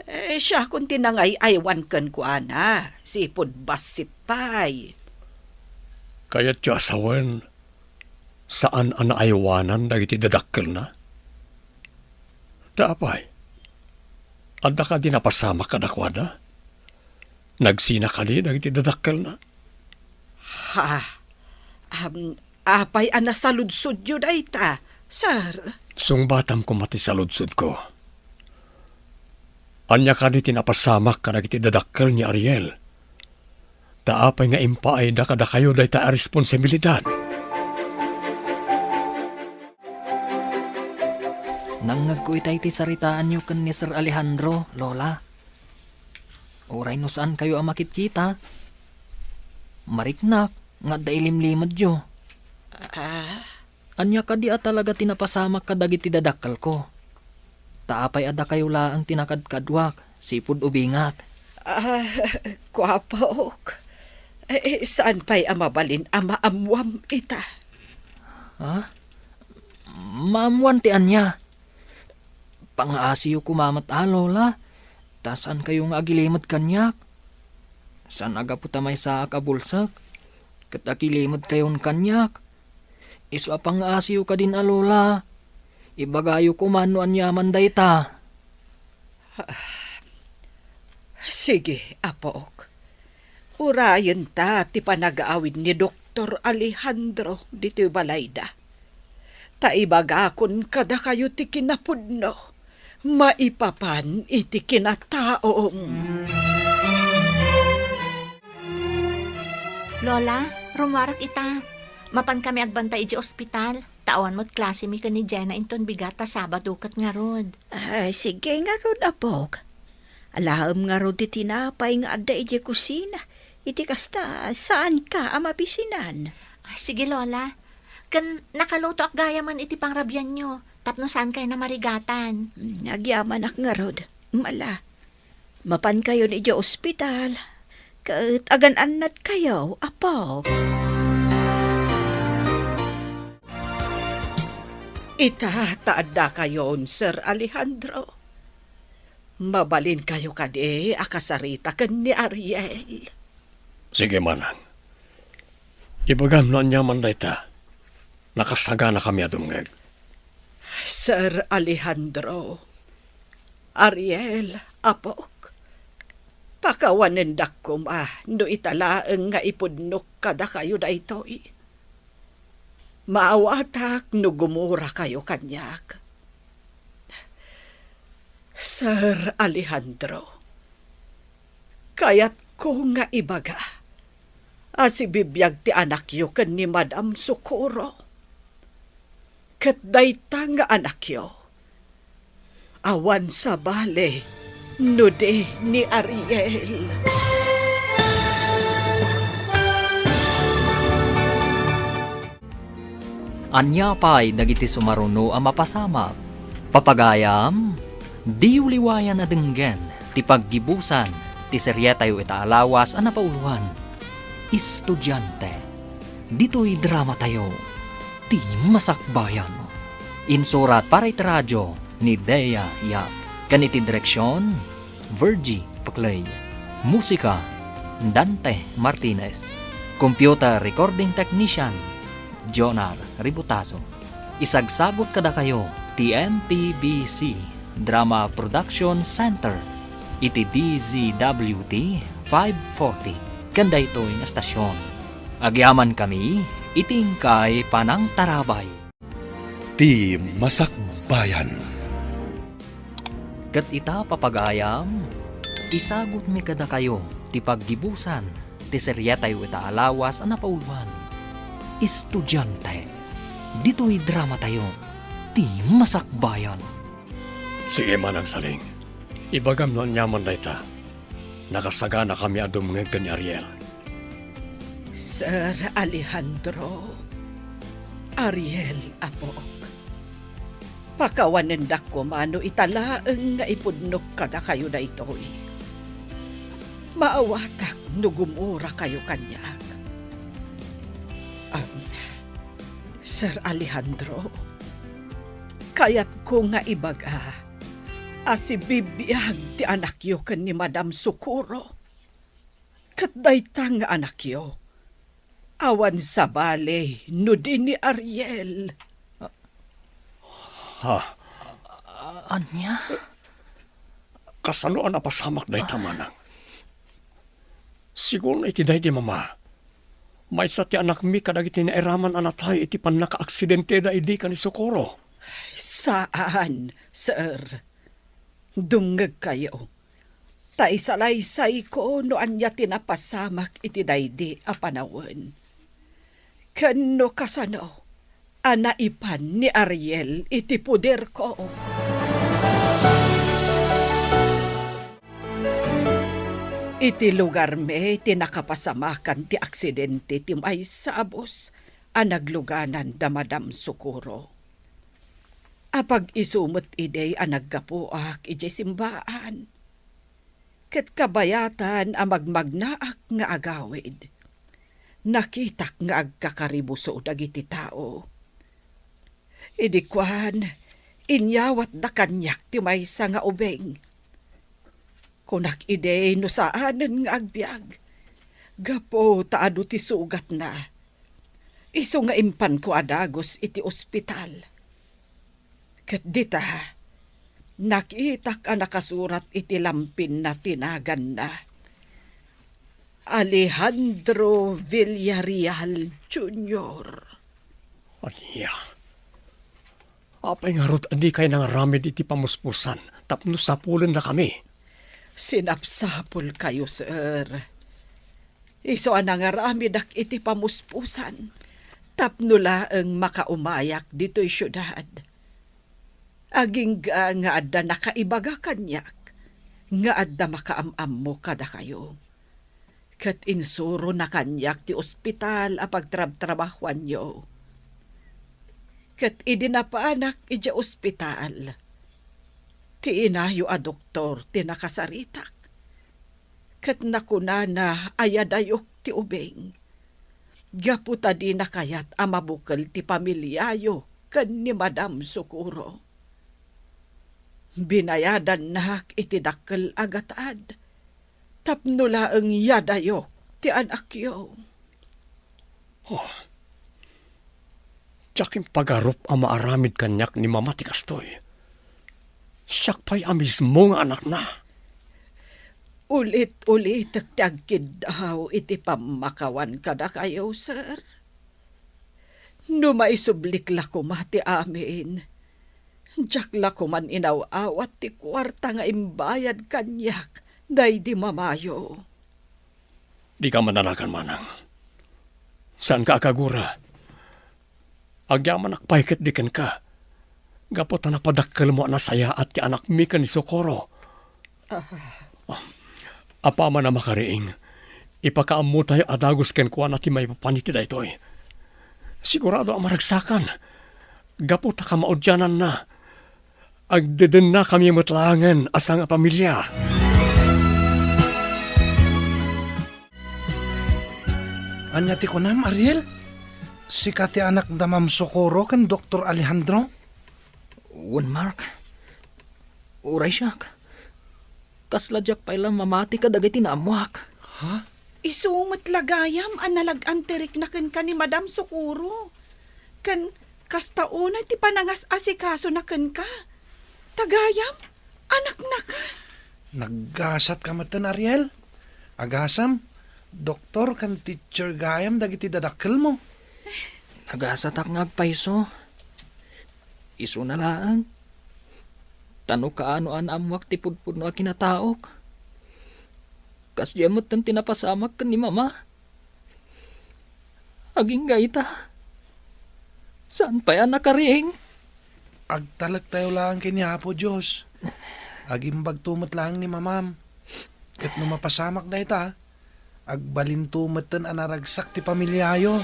Eh, siakon ti nangay-aywan kenkuana, sipud bassit pay. Kayatyo a sawen, saan a naaywanan dagiti dadakkelna? Ta apay, adda kadi napasamak kadakuada? Nagsina kadi dagiti dadakkelna? Ha? Am, apay a nasaludsodyo dayta, sir? Sungbatam koma ti saludsodko. Ania kadi ti napasamak kadagiti dadakkel ni Ariel? Ta apay nga impaayda kadakayo dayta a responsibilidad? Nangngegko itay ti saritaanyo ken ni Sir Alejandro, Lola. Uray no saankayo a makitkita, mariknak nga adda ilimlimedyo. Ah? Ania kadi a talaga ti napasamak kadagiti dadakkelko? Ta apay a dakayo laeng ti nakadkaduak, sipud ubingak. Ah, kuapok. Eh, saan pay a mabalin a maammuam ita? Ha? Maammuan ti ania? Pangaasiyo koma met a, Lola, ta saankayo nga agilimed kaniak. Saan a gapu ta maysaak a bulsek, ket agilimedkayon kaniak. Isu a pangaasiyo kadin a Lola, ibagayo koma no aniaman dayta. Sige, apok. Urayenta ti panagaawid ni Doktor Alejandro ditoy balayda. Ta ibagakon kadakayo ti kinapudno maipapan iti kinataom. Lola, rummuarek ita. Mapan kami agbantay idiay ospital. Ta awan met klasemi ken ni Jenna inton bigat ta Sabado ket ngarud. Ah, sige ngarud, apok. Alaem ngarud ti tinapay nga adda idiay kusina. Iti kasta, saanka a mabisinan. Ah, sige, Lola. Ken nakalutoak gayamen iti pangrabianyo, tapno saankayo a marigatan. Hmm, agyamanak ngarud. Mala, mapankayon idiay ospital, ket agan-annadkayo, apok. Ita ta addakayon, Sir Alejandro. Mabalinkayo kadi a kasarita ken ni Ariel. Sige, manang. Ibagam no aniaman dayta. Nakasaganakami a dumngeg. Sir Alejandro, Ariel, apok, pakawanendak koma no ita laeng nga ipudnok kadakayo daytoy. Maawatak no gumurakayo kaniak. Sir Alejandro, kayatko nga ibaga a sibibiag ti anakyo ken ni Madam Socorro. Ket dayta nga anakyo, awan sabali no di ni Ariel. Ania pay dagiti sumaruno a mapasamak? Papagayam, diyo liwayan a denggen ti paggibusan ti serietayo ita a lawas a napauloan, Estudiante. Ditoy dramatayo, Ti Masakbayan. Insurat para iti radio ni Dea Yap, ken iti direksion, Virgie Paclay. Musika, Dante Martinez. Computer recording technician, Jonar Ributazo. Isagsagut kadakayo ti M P B C Drama Production Center iti D Z W T five forty ken daytoy nga estasion. Agyamankami iti inkay panangtarabay. Ti Masakbayan. Ket ita, papagayam, isagutmi kadakayo ti paggibusan ti serietayo ita a lawas a napauloan, Estudiante. Ditoy dramatayo, Ti Masakbayan. Sige, Manang Saling. Ibagam no aniaman dayta. Nakasaganakami a dumngeg ken ni Ariel. Sir Alejandro, Ariel, apok. Pakawanendak koma no ita laeng nga ipudnok kadakayo daytoy. Maawatak no gumurakayo kaniak. Am, Sir Alejandro, kayatko nga ibaga a sibibiag ti anakyo ken ni Madam Socorro. Ket dayta nga anakyo, awan sabali no di ni Ariel. Ha? A-, ania? Kasano a napasamak dayta, manang? Sigurno iti daydi, mama, maysa ti anakmi kadagiti nairaman a natay iti pannakaaksidenteda idi ken ni Socorro. Saan, sir. Dumngegkayo. Ta isalaysayko no ania ti napasamak iti daydi a panawen. Ken no kasano a naipan ni Ariel iti poderko. Iti lugarmi ti nakapasamakan ti aksidente ti maysa a bus a nagluganan da Madam Socorro. Apag-isu met idi a naggapuak idiay simbaan. Ket kabayatan a magmagnaak nga agawid, nakitak nga agkakaribuso dagiti tao. Idi kuan, inyawatda kaniak ti maysa nga ubing. Kunak idi no saanen nga agbiag, gapu ta adu ti sugatna. Isu nga impanko a dagus iti ospital. Ket dita, nakitak a nakasurat iti lampinna ti naganna, Alejandro Villarreal Junior. Ania? Apay ngarud a dikay nangaramid iti pamuspusan tapno sapulennakami? Sinapsapulkayo, sir. Isu a nangaramidak iti pamuspusan tapno laeng makaumayak ditoy siudad. Agingga nga adda nakaibaga kaniak nga adda makaam-ammo kadakayo. Ket insurona kaniak ti ospital a pagtrabtrabahuanyo. Ket idi napanak idiay ospital, ti inayo a doktor ti nakasaritak. Ket nakunana a yadayok ti ubing, gapu ta dina kayat a mabukel ti pamiliayo ken ni Madam Socorro. Binayadannak iti dakkel a gatad tapno laeng yadayok ti anakyo. Oh, diak impagarup a maaramid kaniak ni Mama ti kastoy. Siak pay a mismo nga anakna. Ulit-ulitek ti agkiddaw iti pammakawan kadakayo, sir. No maisublik la koma ti amin, Diak la koman inaw-awat ti kuarta nga imbayad kaniak daydi mamayo. Dika madanagan, manang. Saanka a kagura. Agyamanak pay ketdi kenka. Gapu ta napadakkelmo a nasayaat ti anakmi ken ni Socorro. Ah. Apaman a makariing, ipakaammotayo a dagus kenkuana ti maipapan iti daytoy. Sigurado a maragsakan. Gapu ta kamaudiananna, agdedennakami met laengen a sangapamilia. Ania ti kunam, Ariel? Sika ti anak da Ma'am Socorro ken Doktor Alejandro? Wen, Mark. Uray siak. Kasla diak pay la mamati kadagiti naammoak. Ha? Isu met la gayam a nalag-an ti rikna kenka ni Madam Socorro. Ken kasta unay ti panangas-asikasona kenka. Ta gayam, anaknaka. Naggasatka metten, Ariel. Agasam, doktor ken teacher gayam dagiti dadakkelmo. Nagasatak nga agpayso. Isuna laeng. Ta no kaano a naammoak ti pudpudno a kinataok, kasdiay metten ti napasamak ken ni Mama. Agingga ita, saan pay a nakariing. Agtalektayo laeng ken ni Apo Dios. Agimbagto met laeng ni Mamam. Ket no mapasamak dayta, agbalinto metten a naragsak ti pamiliayo.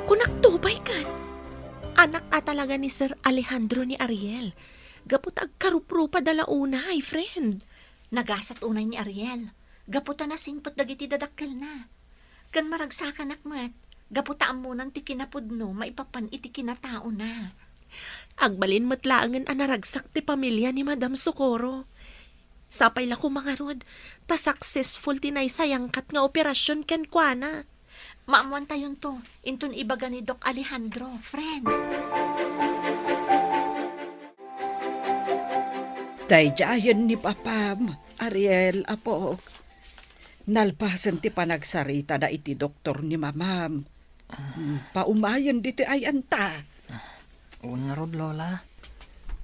Kunakto pay ket, anak a talaga ni Sir Alejandro ni Ariel, gapu ta agkaruprupada la unay, friend. Nagasat unay ni Ariel, gapu ta nasingpet dagiti dadakkelna. Ken maragsakanak met, gapu ta ammonan ti kinapudno maipapan iti kinataona. Agbalin met laengen a naragsak ti pamilia ni Madam Socorro. Sapay la koma ngarud, ta successful ti naisayangkat nga operasion kenkuana. Maammoantayonto, inton ibaga ni Doc Alejandro, friend. Daydiayen ni papam, Ariel, apok. Nalpasen ti panagsaritada iti doktor ni mamam. Ah. Hmm, paumayen ditoy ay-anta. Wen ngarud, Lola.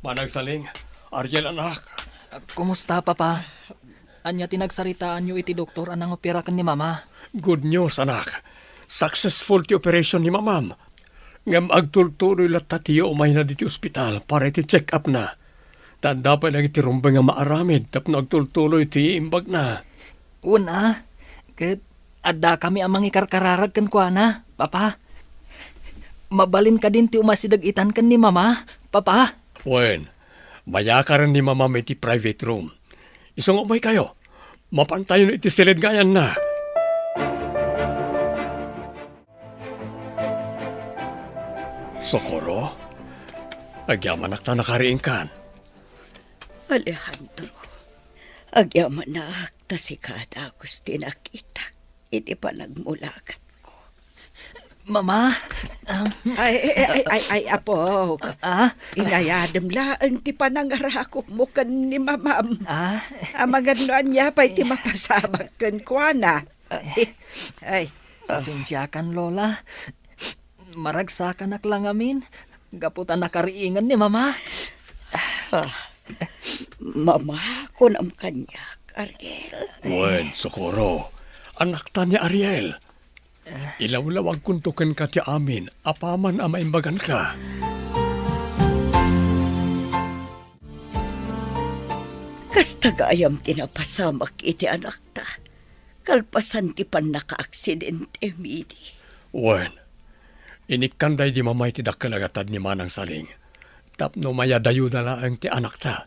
Manang Saling, Ariel, anak. Ah, kumusta, Papa? Ania ti nagsaritaanyo iti doktor a nangopera ken ni Mama? Good news, anak. Successful ti operation ni Mamam. Ngem agtultuloy latta ti umayna ditoy ospital para iti check-up-na. Ta adda pay dagiti rumbeng nga maaramid tapno agtultuloy ti imbagna. Wen a, ket addakami a mangikarkararag kenkuana, Papa. Mabalin kadin ti umasideg itan ken ni Mama, Papa? Wen, mayakaren ni Mamam iti private room. Isu nga umaykayo, mapantayon iti siled nga ayanna. Socorro, agyamanak ta nakariingkan. Alejandro, agyamanak ta sika a dagus ti nakitak iti panagmulakatko. Mama, ah, Ay, ay, ay, ay, ay, apok. Ah? Inayadem laeng ti panangarakupmo ken ni mamam. Ah? Amangan no ania pay ti mapasamak kenkuana. Ay. Pasensiakan, Lola. Maragsakanak la ngamin, gapu ta nakariingan ni Mama. Ah, Mama, kunam kaniak, Ariel. Wen, Socorro, anakta ni Ariel. Ilawlawagkonto kenka ti amin apaman a maimbaganka. Kasta gayam ti napasamak iti anakta, kalpasan ti pannakaaksidente, Midi. Wen, inikkan daydi Mama iti dakkel a gatad ni Manang Saling tapno mayadayona laeng ti anakta.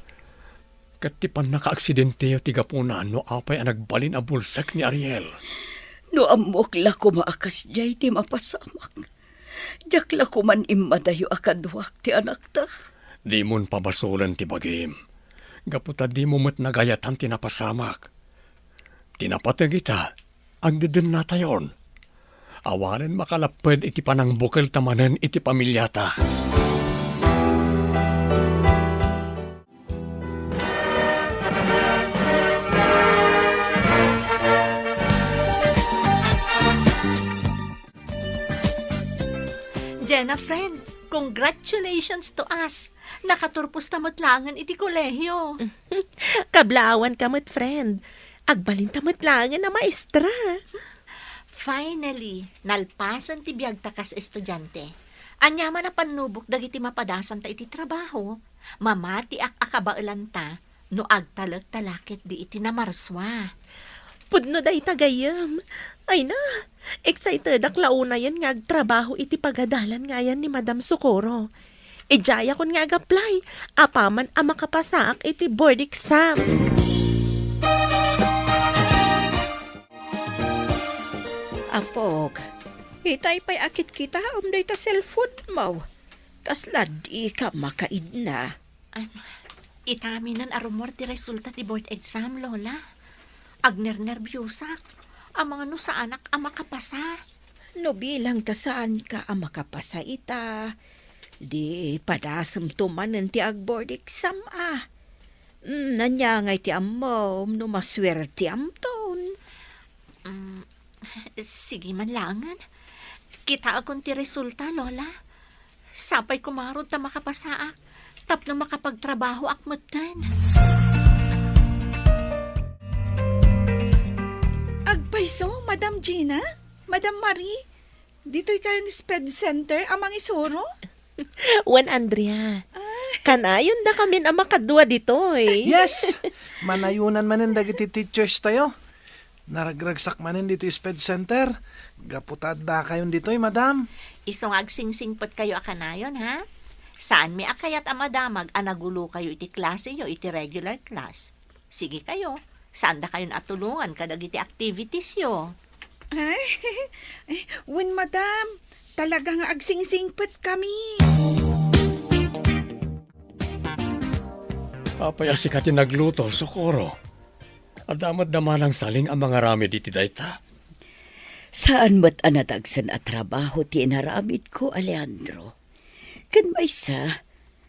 Ket ti pannakaaksidenteo ti gapuna no apay a nagbalin a bulsek ni Ariel. No ammok la koma a kasdiay ti mapasamak, diak la koman immadayo a kaduak ti anakta. Dimon pabasolen ti bagim, gapu ta dimo met nagayatan ti napasamak. Ti napateg ita, agdedennatayon. Awanen makalapped iti panangbukelta manen iti pamiliata. Na, friend, congratulations to us. Nakaturpos ta met laengen iti kolehiyo. Kablaawan ka met, friend. Agbalin ta met laengen a maestra. Finally, nalpasen ti biagta kas estudiante. Aniaman a pannubok dagiti mapadasanta iti trabaho, mamatiak a kabaelanta no agtalek ta la ketdi iti namarsua. Pudno dayta gayyem. Ay na, excitedak la unayen nga agtrabaho iti pagadalan nga ayan ni Madam Socorro. Idiayakon nga ag-apply, apaman a makapasaak iti board exam. Apok, itay pay a kitkitaem dayta cellphone mo. Kasla dika makaidna. Am, itaminan a rummuar ti resulta ti board exam, Lola. Agnernerbiosak. Amangan no saanak a makapasa. No bilang ta saanka a makapasa ita, di padasemto manen ti ag-board exam a. Mm, ania ngay ti ammom no masuertiamton? Mm, sige man laengen. Kitaekon ti resulta, Lola. Sapay koma ngarud ta makapasaak tapno makapagtrabahoak metten. Agpayso, Madam Gina? Madam Marie? Ditoy kayo ni Sped Center a mangisuro? Wen, Andrea. Ah. Kanayondakamin a makadua ditoy. Yes! Manayunan manen dagiti teachers tayo. Naragragsak manen ditoy Sped Center. Gapu ta addakayon ditoy, madam. Isu nga agsingsingpetkayo a kanayon, ha? Saanmi a kayat a madamag a nagulokayo iti klaseyo iti regular class. Sige kayo, saandakayon a tulongan kadagiti activitiesyo. Ay, ay, wen, madam, talaga nga agsingsingpetkami. Apay a sika ti nagluto, Socorro? Adda met da manang Saling a mangaramid iti dayta? Saan met a nadagsen a trabaho ti inaramidko, Alejandro. Ken maysa,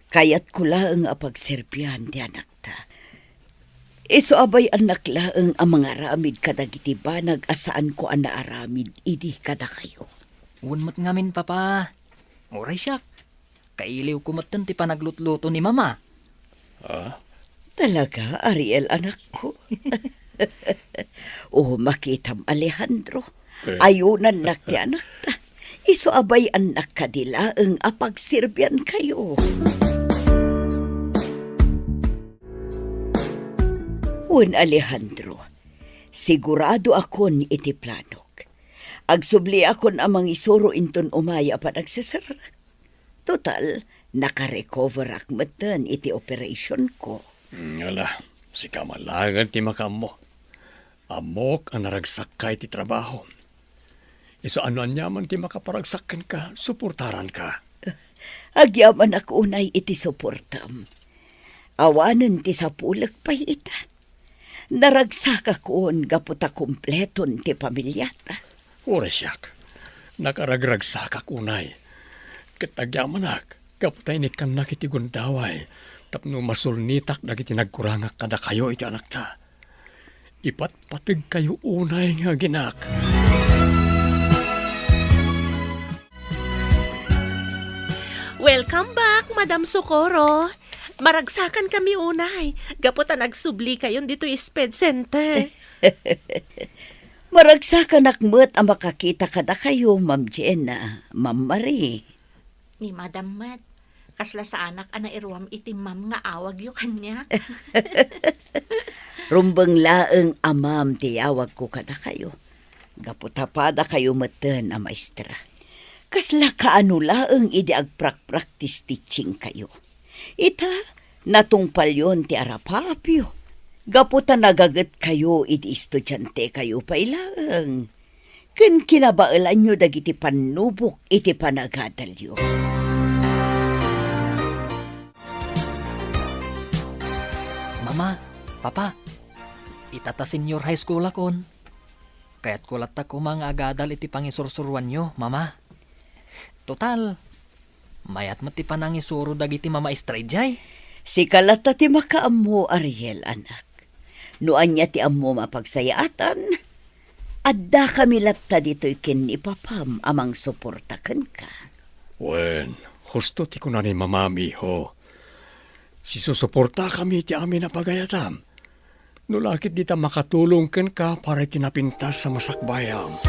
kayatko laeng a pagserbian ti anakta. Isu a bay-annak laeng a mangaramid kadagiti banag a saanko a naaramid idi kadakayo. Wen met ngamin, Papa. Uray siak, kailiwko metten ti panaglutluto ni Mama. Ah? Talaga, Ariel, anakko? O, makitam, Alejandro. Eh. Ayunannak ti anakta. Isu a bay-annak kadi laeng a pagserbiankayo. Wen, Alejandro, siguradoakon iti planok. Agsubliakon a mangisuro inton umay a panagseserrek. Total, nakarecoverak metten iti operationko. Mm, ala, sika man laengen ti makaammo. Ammok a naragsakka iti trabaho. Isu a no aniaman ti makaparagsak kenka, suportaranka. Agyamanak unay iti suportam. Awanen ti sapulek pay ita. Naragsakakon gapu ta kompleton ti pamiliata. Uray siak, nakaragragsakak unay. Ket agyamanak gapu ta inikkannak iti gundaway tapno masulnitak dagiti nagkurangak kadakayo iti anakta. Ipatpategkayo unay nga aginak. Welcome back, Madam Socorro. Maragsakan kami unay, gapu ta nagsubli kayon ditoy Sped Center. Maragsakanak met a makakita kadakayo, Ma'am Jenna, Ma'am Marie. Ni Madam met, kasla saanak a nairuam iti ma'am nga awagyo kaniak. Rumbeng laeng a ma'am ti yawagko kadakayo. Gapu ta padakayo metten a maestra. Kasla kaano laeng idi agprakpraktis teachingkayo. Ita, natungpalyon ti arapaapyo. Gapu ta nagagetkayo idi estudiantekayo pay laeng. Ken kinabaelanyo dagiti pannubok iti panagadalyo. Mama, Papa, ita ta senior high school akon. Kayatko latta koma nga agadal iti pangisursuroanyo, Mama. Total, mayat met ti panangisuro dagiti mamaestra idiay. Sika latta ti makaammo, Ariel, anak. No ania ti ammom a pagsayaatan, addakami latta ditoy ken ni Papam a mangsuporta kenka. Wen, husto ti kuna ni Mamam, iho. Sisusuportakami iti amin a pagayatam. No la ket dita makatulong kenka para iti napintas a masakbayam.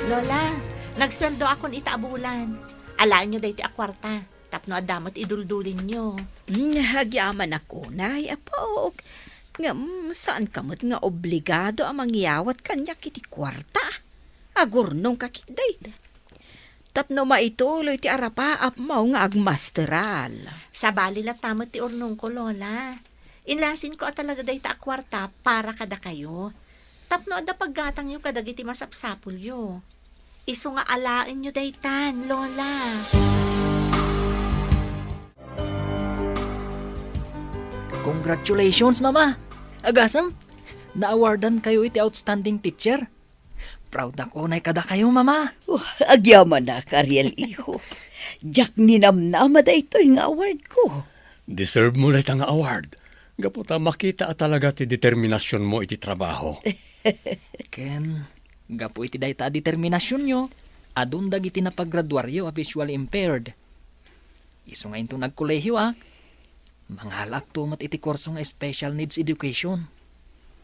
Lola, nagsueldoakon ita a bulan. Alaenyo daytoy a kuarta. Tapno adda met iduldulinyo. Mm, agyamanak unay, apok. Ngem, saanka met nga obligado a mangyawat kaniak iti kuarta. Agurnongka ketdi. Tapno maituloy ti arapaapmo nga agmasteral. Sabali latta met ti urnongko, Lola. Inlasinko a talaga dayta a kuarta para kadakayo. Tapno adda paggatangyo kadagiti masapsapulyo. Isu nga alaenyo daytan, Lola. Congratulations, Mama! Agasem, na-awardankayo iti outstanding teacher. Proud ak unay kadakayo, Mama. Oh, agyamanak, Ariel, iho. Diak ninamnama daytoy nga award ko. Deserve mo dayta nga award. Gapu ta makita a talaga ti determinasionmo iti trabaho. Ken, gapu iti dayta a determinasionyo, adun dagiti napagraduaryo a visually impaired. Isu nga inton agkolehioak, mangalaakto met iti kurso nga special needs education.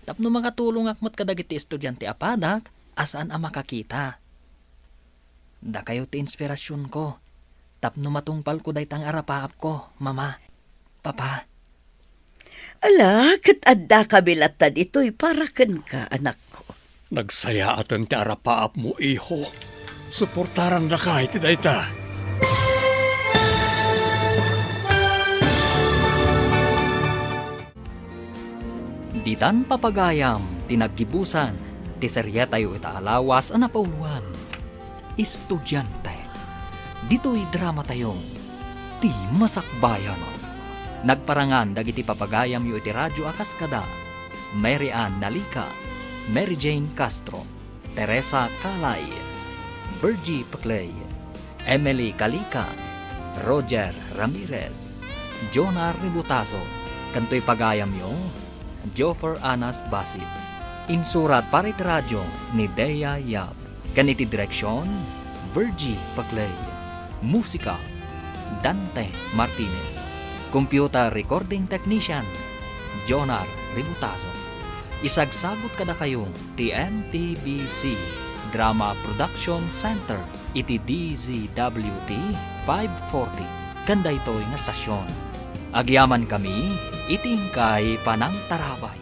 Tapno makatulongak met kadagiti estudiante a padak a saan a makakita. Dakayo ti inspirasionko, tapno matungpalko dayta nga arapaapko, Mama, Papa. Ala, ket addakami latta ditoy para kenka, anakko. Nagsayaaten ti arapaapmo, iho. Suportarandaka iti dayta. Ditan papagayam ti naggibusan ti serietayo ita a lawas a napauloan, Estudiante. Ditoy dramatayo, Ti Masakbayan. Nagparangan dagiti papagayamyo iti radyo a kas kada Mary Ann Nalica, Mary Jane Castro, Teresa Calay, Virgie Peclay, Emily Calica, Roger Ramirez, Jonah Ributazo, ken toy pagayamyo, Joffer Anas Basit. Insurat para iti radyo ni Dea Yap, ken iti direksion, Virgie Peclay. Musika, Dante Martinez. Computer recording technician, Jonar Ributazo. Isagsagut kadakayo ti M P B C Drama Production Center iti D Z W T five forty ken daytoy nga stasyon. Agyamankami iti inkay panangtarabay.